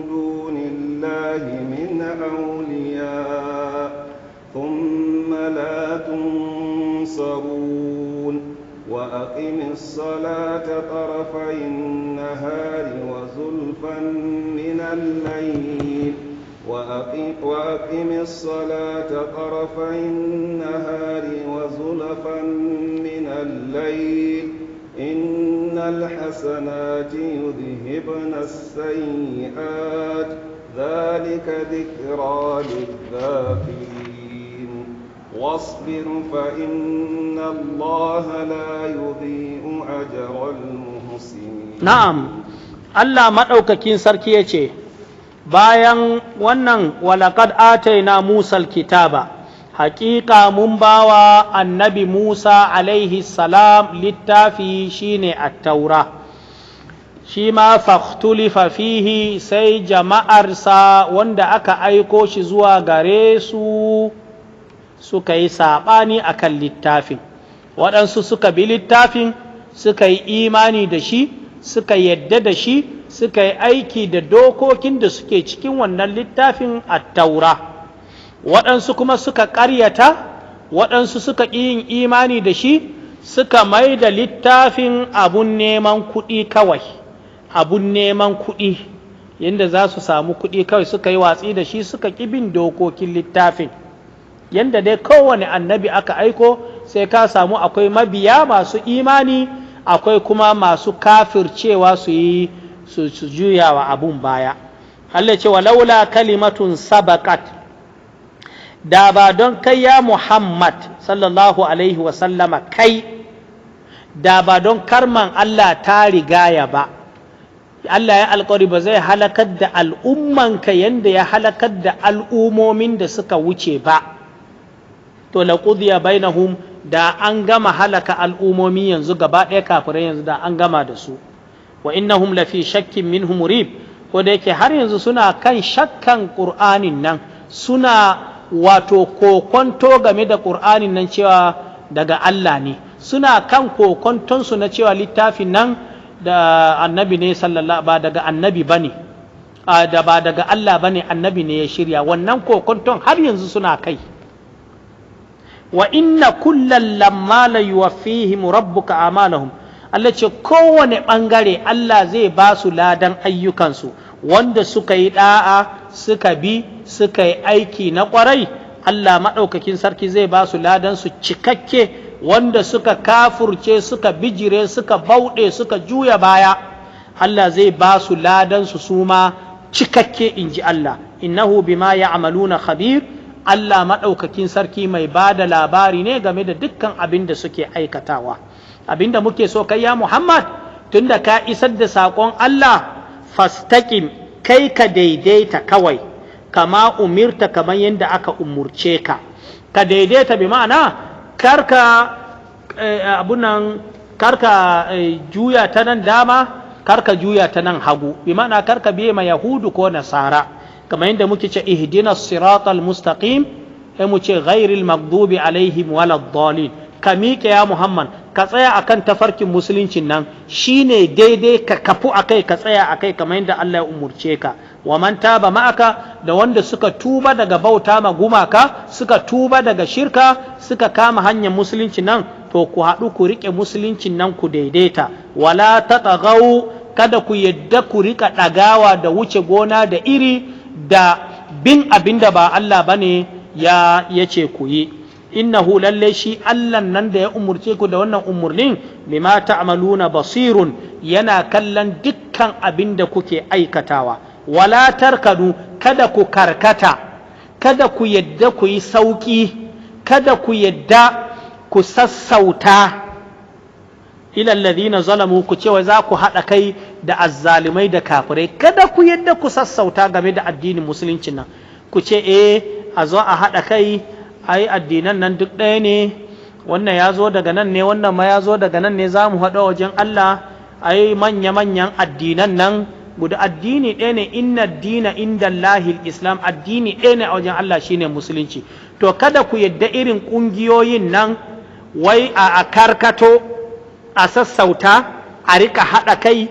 دون الله من أولياء، ثم لا تنصرون. وأقم الصلاة طرفي النهار وزلفا من الليل. وأقم الصلاة طرفي النهار وزلفا من الليل، إن الحسنات يذهبن السيئات، ذلك ذكرى للذاكرين. واصبر فإن الله لا يضيع أجر المحسنين. Na'am, Allah maɗaukakin sarki ya ce, Bayan wannan, ولقد آتينا موسى الكتاب, haƙiƙa mun bawa Annabi Musa عليه السلام littafi, shine Attaura. Shi ma فاختلف فيه, sai jama'arsa wanda aka aiko shi zuwa gare su suka yi saɓani a kan littafin. Waɗansu suka bi littafin, suka yi imani da shi, suka yadda da shi, suka yi aiki da dokokin da suke cikin wannan littafin Attaura. Waɗansu kuma suka ƙaryata, waɗansu suka ƙi yin imani da shi, suka mai da littafin abun neman kuɗi kawai, abun neman kuɗi, yadda za su samu kuɗi kawai. Suka yi watsi da shi, suka ƙi bin dokokin littafin. Yadda dai kowane annabi aka aiko, sai ka samu akwai mabiya masu imani, akwai kuma masu kafircewa, su yi su juyawa abun baya. Allah ce: ولولا كلمة سبقت, da ba don kai ya Muhammad صلى الله عليه وسلم, kai da ba don karman Allah ta rigaya ba, Allah ya alkawari ba zai halakar da al'ummanka yanda ya halakar da al'ummomin da suka wuce ba, to لقضي بينهم, da an gama halaka al'ummomi yanzu gaba ɗaya, kafirai yanzu da an gama da su. وإنهم لفي شك منه مريب. Ko da yake har yanzu suna kan shakkan Ƙur'anin nan, suna wato kokonto game da Ƙur'anin nan cewa daga Allah ne, suna kan kokontonsu na cewa littafin nan da Annabi ne sallallahu ba daga Annabi bane, da ba daga Allah bane, Annabi ne ya shirya. Wannan kokonton har yanzu suna kai. وإن كلا لما ليوفيهم ربك أعمالهم. Allah ce kowane ɓangare Allah zai ba su ladan ayyukansu. Wanda suka yi ɗa'a, suka bi, suka yi aiki na ƙwarai, Allah Maɗaukakin Sarki zai ba su ladan su cikakke. Wanda suka kafurce, suka bijire, suka bauɗe, suka juya baya, Allah zai ba su ladan su suma cikakke, in ji Allah. إنه بما يعملون خبير. Allah Maɗaukakin Sarki mai ba da labari ne game da dukkan abin da suke aikatawa. Abin da muke so kai ya Muhammad, tunda ka isar da saƙon Allah, فاستقم, kai ka daidaita kawai, كما أمرت, kamar yadda aka umurce ka. Ka daidaita bi ma'ana karka abunan, karka juya ta nan dama, karka juya ta nan hagu, bi ma'ana karka biye ma Yahudu ko Nasara. Kamar yadda muke ce اهدنا الصراط المستقيم, sai mu ce غير المغضوب عليهم ولا الضالين. Ka miƙe ya Muhammad, ka tsaya akan tafarkin Musuluncin nan, shine daidai. Ka kafu akai, ka tsaya akai kamar yadda Allah ya umurce ka. ومن تاب معك, da wanda suka tuba daga bauta ma gumaka, suka tuba daga shirka, suka kama hanyar Musulunci nan, to ku haɗu ku riƙe Musuluncin nan, ku daidaita. ولا تطغوا, kada ku yadda ku riƙa ɗagawa da wuce gona da iri da bin abin da ba Allah bane ya yace ku yi. إنه, lalle shi Allah nan da ya umurce ku da wannan umurnin, بما تعملون بصير, yana kallon dukkan abin da kuke aikatawa. ولا تركنوا, kada ku karkata, kada ku yadda ku yi sauki, kada ku yadda ku sassauta, إلى الذين ظلموا, ku cewa za ku haɗa kai da azzalimai da kafirai. Kada ku yadda ku sassauta game da addinin Musulunci nan, ku ce eh, a zo a haɗa kai, ai addinan nan duk ɗaya ne, wannan ya zo daga nan ne, wannan ma ya zo daga nan ne, za mu haɗu wajen Allah. Ai manya-manyan addinan nan guda, addini ɗaya ne. إن الدين عند الله الإسلام. Addini ɗaya ne a wajen Allah, shine Musulunci. To kada ku yadda irin ƙungiyoyin nan wai a karkato, a sassauta, a rika haɗa kai,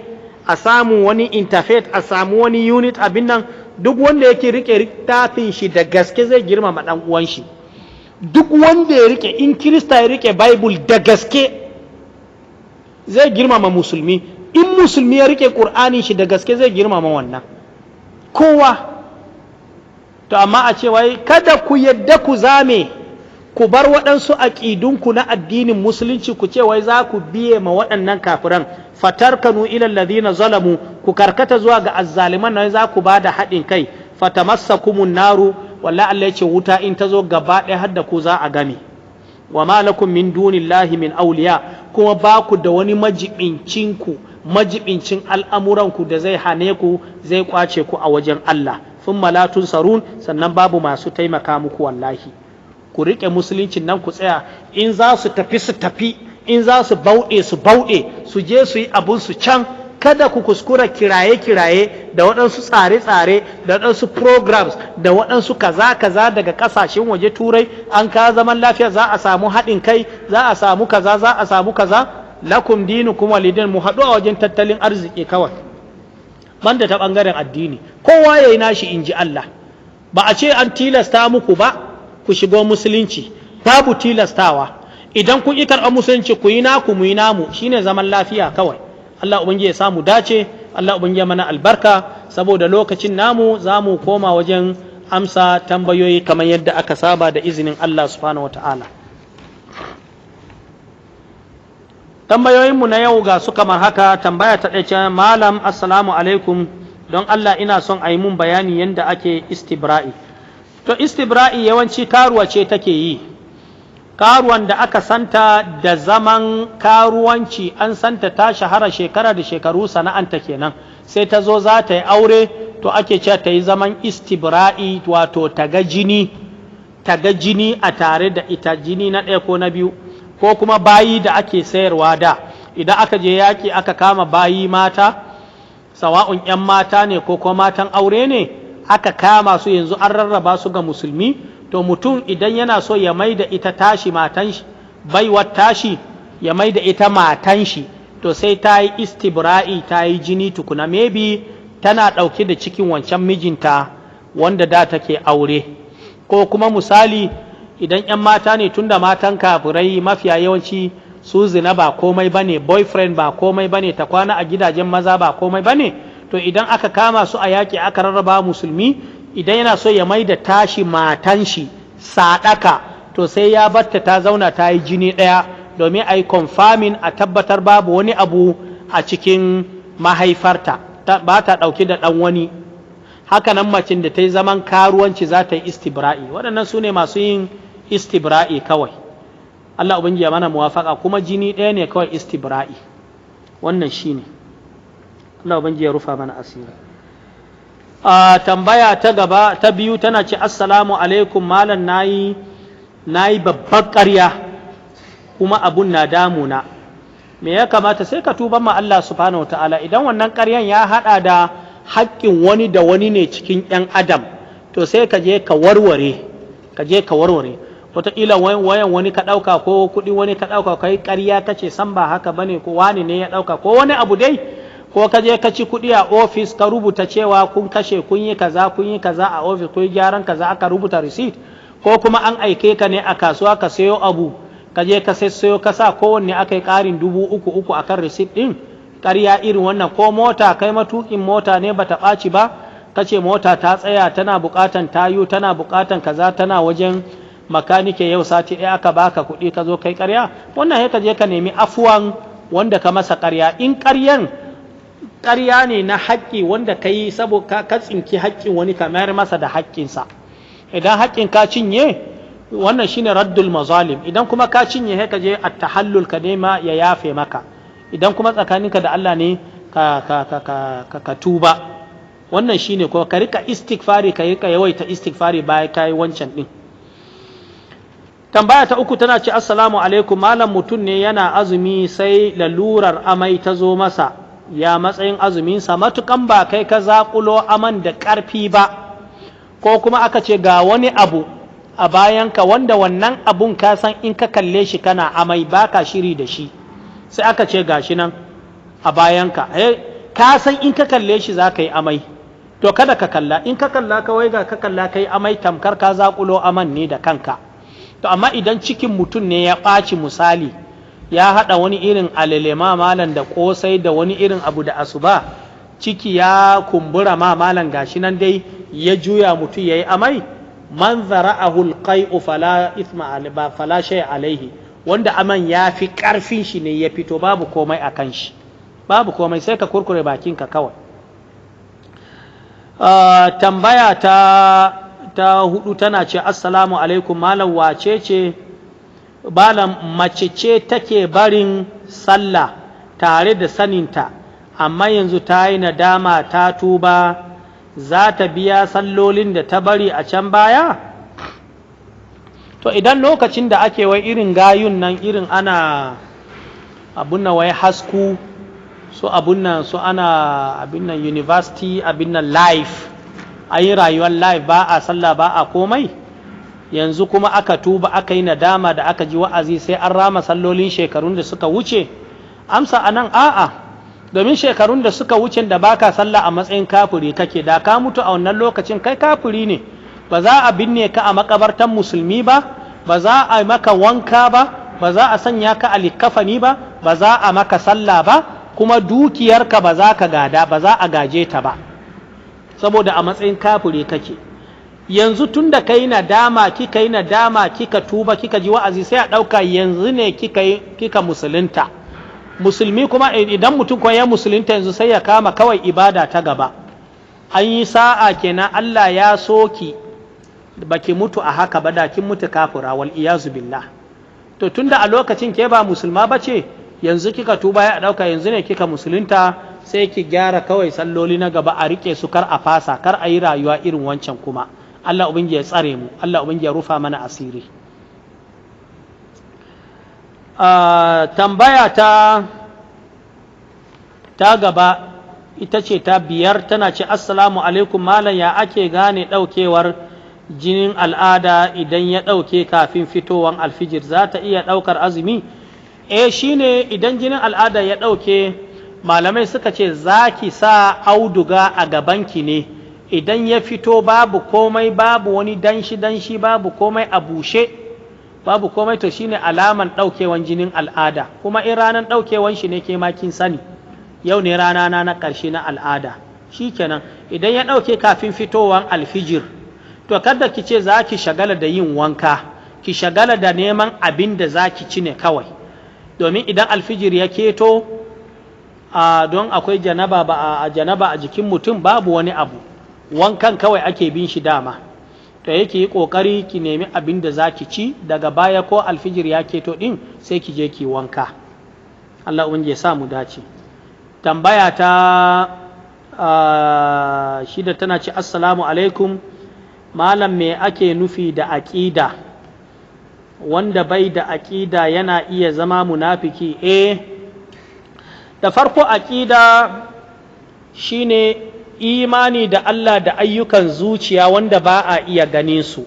a samu wani interfaith, a samu wani unit abin nan. Duk wanda yake rike littafin shi da gaske zai girmama ɗan uwan shi. Duk wanda ya rike, in Kirista ya rike Bible da gaske, zai girmama Musulmi. In Musulmi ya rike Ƙur'ani shi da gaske, zai girmama wannan kowa. To amma a ce wai kada ku yadda ku zame, ku bar waɗansu aƙidunku na addinin Musulunci, ku ce wai za ku biye ma waɗannan kafiran. فتركنوا إلى الذين ظلموا, ku karkata zuwa ga azzaliman nan, za ku ba da haɗin kai. فتمسكم النار, wallahi Allah ya ce wuta in ta zo gaba ɗaya har da ku za a game. وما لكم من دون الله من أولياء, kuma ba ku da wani majibincinku. Majibincin al'amuranku da zai hane ku, zai kwace ku a wajen Allah. Thumma la tunsarun, sannan babu masu taimaka muku. Wallahi ku riƙe Musuluncin nan, ku tsaya. In za su tafi, su tafi. In za su bauɗe, su bauɗe, su je su yi abun su can. Kada ku kuskura kiraye-kiraye da waɗansu tsare-tsare da waɗansu programs da waɗansu kaza-kaza daga ƙasashen waje, Turai, an ka zaman lafiya, za a samu haɗin kai, za a samu kaza, za a samu kaza. Lakum dinukum walidin. Mu haɗu a wajen tattalin arziki kawai, banda ta ɓangaren addini. Kowa ya yi nashi, in ji Allah. Ba a ce an tilasta muku ba ku shigo Musulunci, babu tilastawa. Idan kun yi karɓar Musulunci, ku yi naku, mu yi namu, shine zaman lafiya kawai. Allah Ubangiji ya samu dace, Allah Ubangiji ya mana albarka. Saboda lokacin namu, za mu koma wajen amsa tambayoyi kamar yadda aka saba, da izinin Allah Subhanahu wata'ala. Tambayoyinmu na yau ga su kamar haka. Tambaya ta ɗaya: "Malam, assalamu alaikum. Don Allah ina son a yi mun bayani yadda ake istibra'i." To, istibra'i yawanci karuwa ce take yi. Karuwan da aka santa da zaman karuwanci, an santa ta shahara shekara da shekaru, sana'anta kenan, sai ta zo za ta yi aure, to ake cewa ta yi zaman istibra'i, wato ta ga jini, ta ga jini a tare da ita, jini na ɗaya ko na biyu. Ko kuma bayi da ake sayarwa da, idan aka je yaƙi aka kama bayi mata, sawa'un 'yan mata ne ko kuma matan aure ne, aka kama su, yanzu an rarraba su ga Musulmi. To, mutum idan yana so ya mai da ita tashi matan shi, baiwar tashi, ya mai da ita matan shi, to sai ta yi istibra'i, ta yi jini tukuna. Maybe tana ɗauke da cikin wancan mijinta wanda da take aure. Ko kuma misali idan 'yan mata ne, tunda matan kafirai mafiya yawanci su zina ba komai bane, boyfriend ba komai bane, ta kwana a gidajen maza ba komai bane, to idan aka kama su a yaƙi aka rarraba Musulmi, idan yana so ya mai da tashi matan shi sadaka, to sai ya batta ta zauna ta yi jini ɗaya, domin a yi confirming, a tabbatar babu wani abu a cikin mahaifarta, ba ta ɗauki da ɗan wani. Haka nan macin da ta yi zaman karuwanci za ta yi istibra'i. Waɗannan su ne masu yin istibra'i kawai. Allah Ubangiji ya mana muwafaka. Kuma jini ɗaya ne kawai istibra'i, wannan shi ne. Allah Ubangiji ya rufa mana asiri. A tambaya ta gaba, ta biyu, tana ce: "Assalamu alaikum malam, nayi babbar ƙarya kuma abun na damuna, me ya kamata?" Sai ka tuba ma Allah Subhanahu wa Ta'ala. Idan wannan ƙaryan ya haɗa da haƙƙin wani da wani ne cikin 'yan adam, to sai ka je ka warware, ka je ka warware. Wataƙila wayan wani ka ɗauka ko kuɗi wani ka ɗauka, ka yi ƙarya ka ce san ba haka bane, ko wani ne ya ɗauka, ko wani abu dai, ko ka je ka ci kuɗi a ofis, ka rubuta cewa kun kashe, kun yi kaza, kun yi kaza a ofis, kun yi gyaran kaza, aka rubuta receipt. Ko kuma an aike ka ne a kasuwa ka sayo abu, ka je ka sayo, ka sa kowanne aka yi ƙarin 3,000 akan receipt ɗin. Ƙarya irin wannan. Ko mota, kai matuƙin mota ne, bata ɓaci ba, ka ce mota ta tsaya, tana buƙatan tayu, tana buƙatan kaza, tana wajen makanike yau sati ɗaya, aka baka kuɗi, ka zo kai ƙarya. Wannan sai ka je ka nemi afuwan wanda ka masa ƙarya. In ƙaryan ƙarya ne na haƙƙi wanda ka yi saboda ka tsinki haƙƙin wani, ka mayar masa da haƙƙinsa. Idan haƙƙin ka cinye, wannan shine raddul mazalim. Idan kuma ka cinye, sai ka je at-tahallul, ka nema ya yafe maka. Idan kuma tsakaninka da Allah ne, ka tuba. Wannan shine. Ko ka rika istighfari, ka rika yawaita istighfari bayan ka yi wancan din. Tambaya ta uku tana ce: "Assalamu alaikum malam, mutum ne yana azumi sai lalurar amai ta zo masa, ya matsayin azuminsa?" Matukan ba kai ka zaƙulo aman da ƙarfi ba, ko kuma aka ce ga wani abu a bayanka wanda wannan abun ka san in ka kalle shi kana amai, baka shiri da shi, sai aka ce gashi nan a bayanka, ka san in ka kalle shi za ka yi amai, to kada ka kalla. In ka kalla, kawai ga ka kalla ka yi amai, tamkar ka zaƙulo aman ne da kanka. To amma idan cikin mutum ne ya ɓaci, misali ya haɗa wani irin alele ma malam da ƙosai da wani irin abu da asuba, ciki ya kumbura ma malam, gashi nan dai ya juya, mutum ya yi amai, man zara'ahu alqai'u fala ithma ba fala shay alaihi. Wanda aman ya fi ƙarfin shi ne ya fito, babu komai a kan shi, babu komai, sai ka kurkure bakinka kawai. Tambaya ta hudu tana ce: "Assalamu alaikum malam, wace ce malam, mace ce take barin sallah tare da saninta Amma yanzu ta yi nadama, ta tuba, za ta biya sallolin da ta bari a can baya? To, idan lokacin da ake wai irin gayun nan, irin ana abun nan, wai hasku su abun nan, su ana abin nan, university abin nan, life, ayi rayuwar life, ba a sallah, ba a komai, yanzu kuma aka tuba, aka yi nadama da aka ji wa'azi, sai an rama sallolin shekarun da suka wuce? Amsa anan, a'a. Domin shekarun da suka wuce da baka sallah, a matsayin kafiri kake. Da ka mutu a wannan lokacin, kai kafiri ne. Ba za a binne ka a makabartan musulmi ba, ba za a maka wanka ba, ba za a sanya ka a likkafani ba, ba za a maka sallah ba, kuma dukiyarka ba za ka gada ba, za a gaje ta ba, saboda a matsayin kafiri kake. Yanzu tun da kai nadama, kika yi nadama, kika tuba, kika ji wa'azi, sai a ɗauka yanzu ne kika musulunta. Musulmi kuma, idan mutum kuma ya musulunta yanzu, sai ya kama kawai ibada ta gaba. An yi sa'a kenan, Allah ya soki baki mutu a haka ba, da kin mutu kafira, wal iyazu billah. To, tunda a lokacin ke ba musulma ba ce, yanzu kika tuba, ya ɗauka yanzu ne kika musulunta, sai ki gyara kawai salloli na gaba, a rike su, kar a fasa, kar a yi rayuwa irin wancan kuma. Allah ubangiji ya tsare mu, Allah ubangiji ya rufa mana asiri. Tambaya ta gaba ita ce ta biyar, tana ce: "Assalamu alaikum malam, ya ake gane ɗaukewar jinin al'ada? Idan ya ɗauke kafin fitowan alfijir, za ta iya ɗaukar azumi?" E, shine idan jinin al'ada ya ɗauke, malamai suka ce za ki sa auduga a gabanki ne. Idan ya fito babu komai, babu wani danshi danshi, babu komai, a bushe, babu komai, to shine alaman ɗaukewan jinin al'ada. Kuma in ranar ɗaukewan shi ne, ke ma kin sani, yau ne rana na ƙarshe na al'ada, shikenan. Idan ya ɗauke kafin fitowan alfijir, to kada ki ce za ki shagala da yin wanka, ki shagala da neman abin da za ki ci ne kawai. Domin idan alfijir ya keto, a don akwai janaba, ba a janaba a jikin mutum, babu wani abu, wankan kawai ake bin shi dama. To, yake yi kokari ki nemi abin da za ki ci, daga baya ko alfijir ya keto din, sai ki je ki wanka. Allah ubangiji ya sa mu dace. Tambaya ta shida tana ce: "Assalamu alaikum malam, me ake nufi da aƙida? Wanda bai da aƙida yana iya zama munafiki?" Eh, da farko aƙida shine imani da Allah da ayyukan zuciya wanda ba a iya ganin su.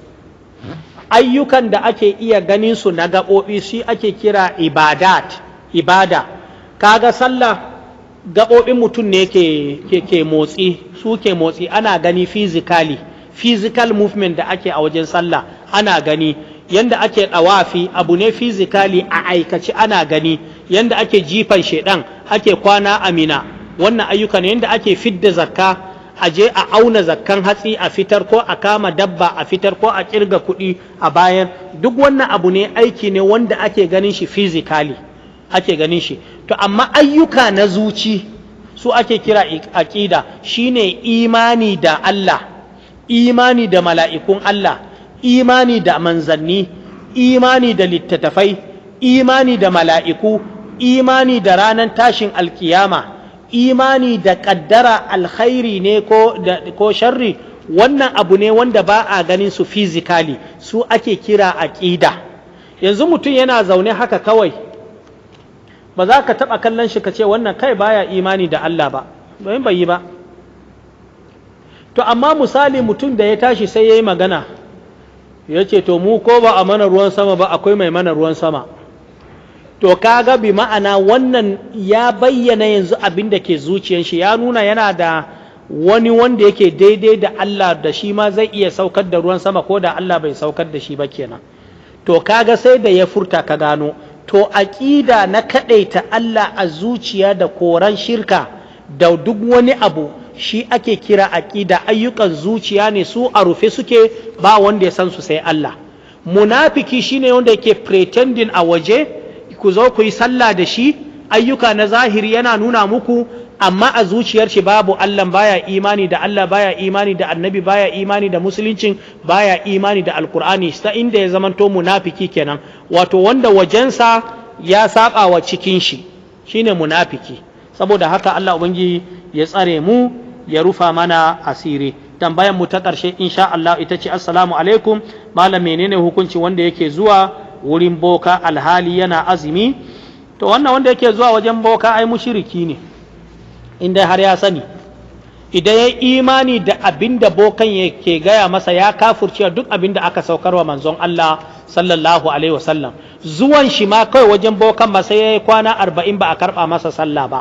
Ayyukan da ake iya ganin su na gaɓoɓi shi ake kira ibadat, ibada. Kaga sallah, gaɓoɓin mutum ne ke motsi, su ke motsi, ana gani physically, physical movement da ake a wajen sallah ana gani. Yanda ake ɗawafi, abu ne physically, a aikace ana gani. Yanda ake jifan shedan, ake kwana a Mina, wannan ayyuka ne. Yanda ake fidda zakka, a je a auna zakkan hatsi a fitar, ko a kama dabba a fitar, ko a kirga kuɗi a bayar, duk wannan abu ne, aiki ne wanda ake ganin shi physically, ake ganin shi. To, amma ayyuka na zuci su ake kira aqida, shine imani da Allah, imani da mala'ikun Allah, imani da manzanni, imani da littattafai, imani da mala'iku, imani da ranar tashin alkiyama, imani da ƙaddara, alkhairi ne ko sharri. Wannan abu ne wanda ba a ganin su physically, su ake kira aƙida. Yanzu mutum yana zaune haka kawai, ba za ka taɓa kallon shi ka ce wannan kai baya imani da Allah ba, domin bai yi ba. To, amma misali mutum da ya tashi sai ya yi magana, ya ce, "To, mu ko ba a mana ruwan sama ba, akwai mai mana ruwan sama." To, kaga bi ma'ana wannan ya bayyana yanzu abin da ke zuciyar shi, ya nuna yana da wani wanda yake daidai da Allah, da shi ma zai iya saukar da ruwan sama ko da Allah bai saukar da shi ba kenan. To, kaga sai da ya furta ka gano. To, aƙida na kaɗaita Allah a zuciya da koran shirka da duk wani abu, shi ake kira aƙida. Ayyukan zuciya ne, su a rufe suke, ba wanda ya san su sai Allah. Munafiki shine wanda yake pretending a waje, ku zo ku yi sallah da shi, ayyuka na zahiri yana nuna muku, amma a zuciyar shi babu Allah, baya imani da Allah, baya imani da annabi, baya imani da musuluncin, baya imani da Alkur'ani. Ta inda ya zamanto munafiki kenan, wato wanda wajensa ya saba wa cikin shi, shine munafiki. Saboda haka Allah Ubangiji ya tsare mu, ya rufa mana asiri. Tambayan mu ta ƙarshe, insha Allah, ita ce: "Assalamu alaikum malam, menene hukunci wanda yake zuwa wurin boka alhali yana azumi?" To, wannan wanda yake zuwa wajen boka ai mushiriki ne, inda har ya sani. Idan ya imani da abin da bokan yake gaya masa, ya kafurcewa duk abin da aka saukarwa manzon Allah sallallahu alaihi wasallam. Zuwan shi ma kawai wajen bokan ma, sai ya yi kwana 40 ba a karɓa masa sallah ba.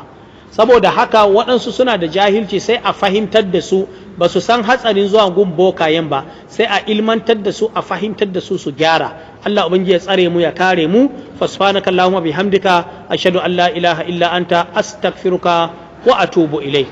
Saboda haka waɗansu suna da jahilci, sai a fahimtar da su. Ba su san hatsarin zuwa gun bokayen ba, sai a ilmantar da su, a fahimtar da su, su gyara. Allah Ubangiji ya tsare mu, ya kare mu. Fa subhanaka allahumma bihamdika, ashhadu an la ilaha illa anta, astaghfiruka wa atubu ilaik.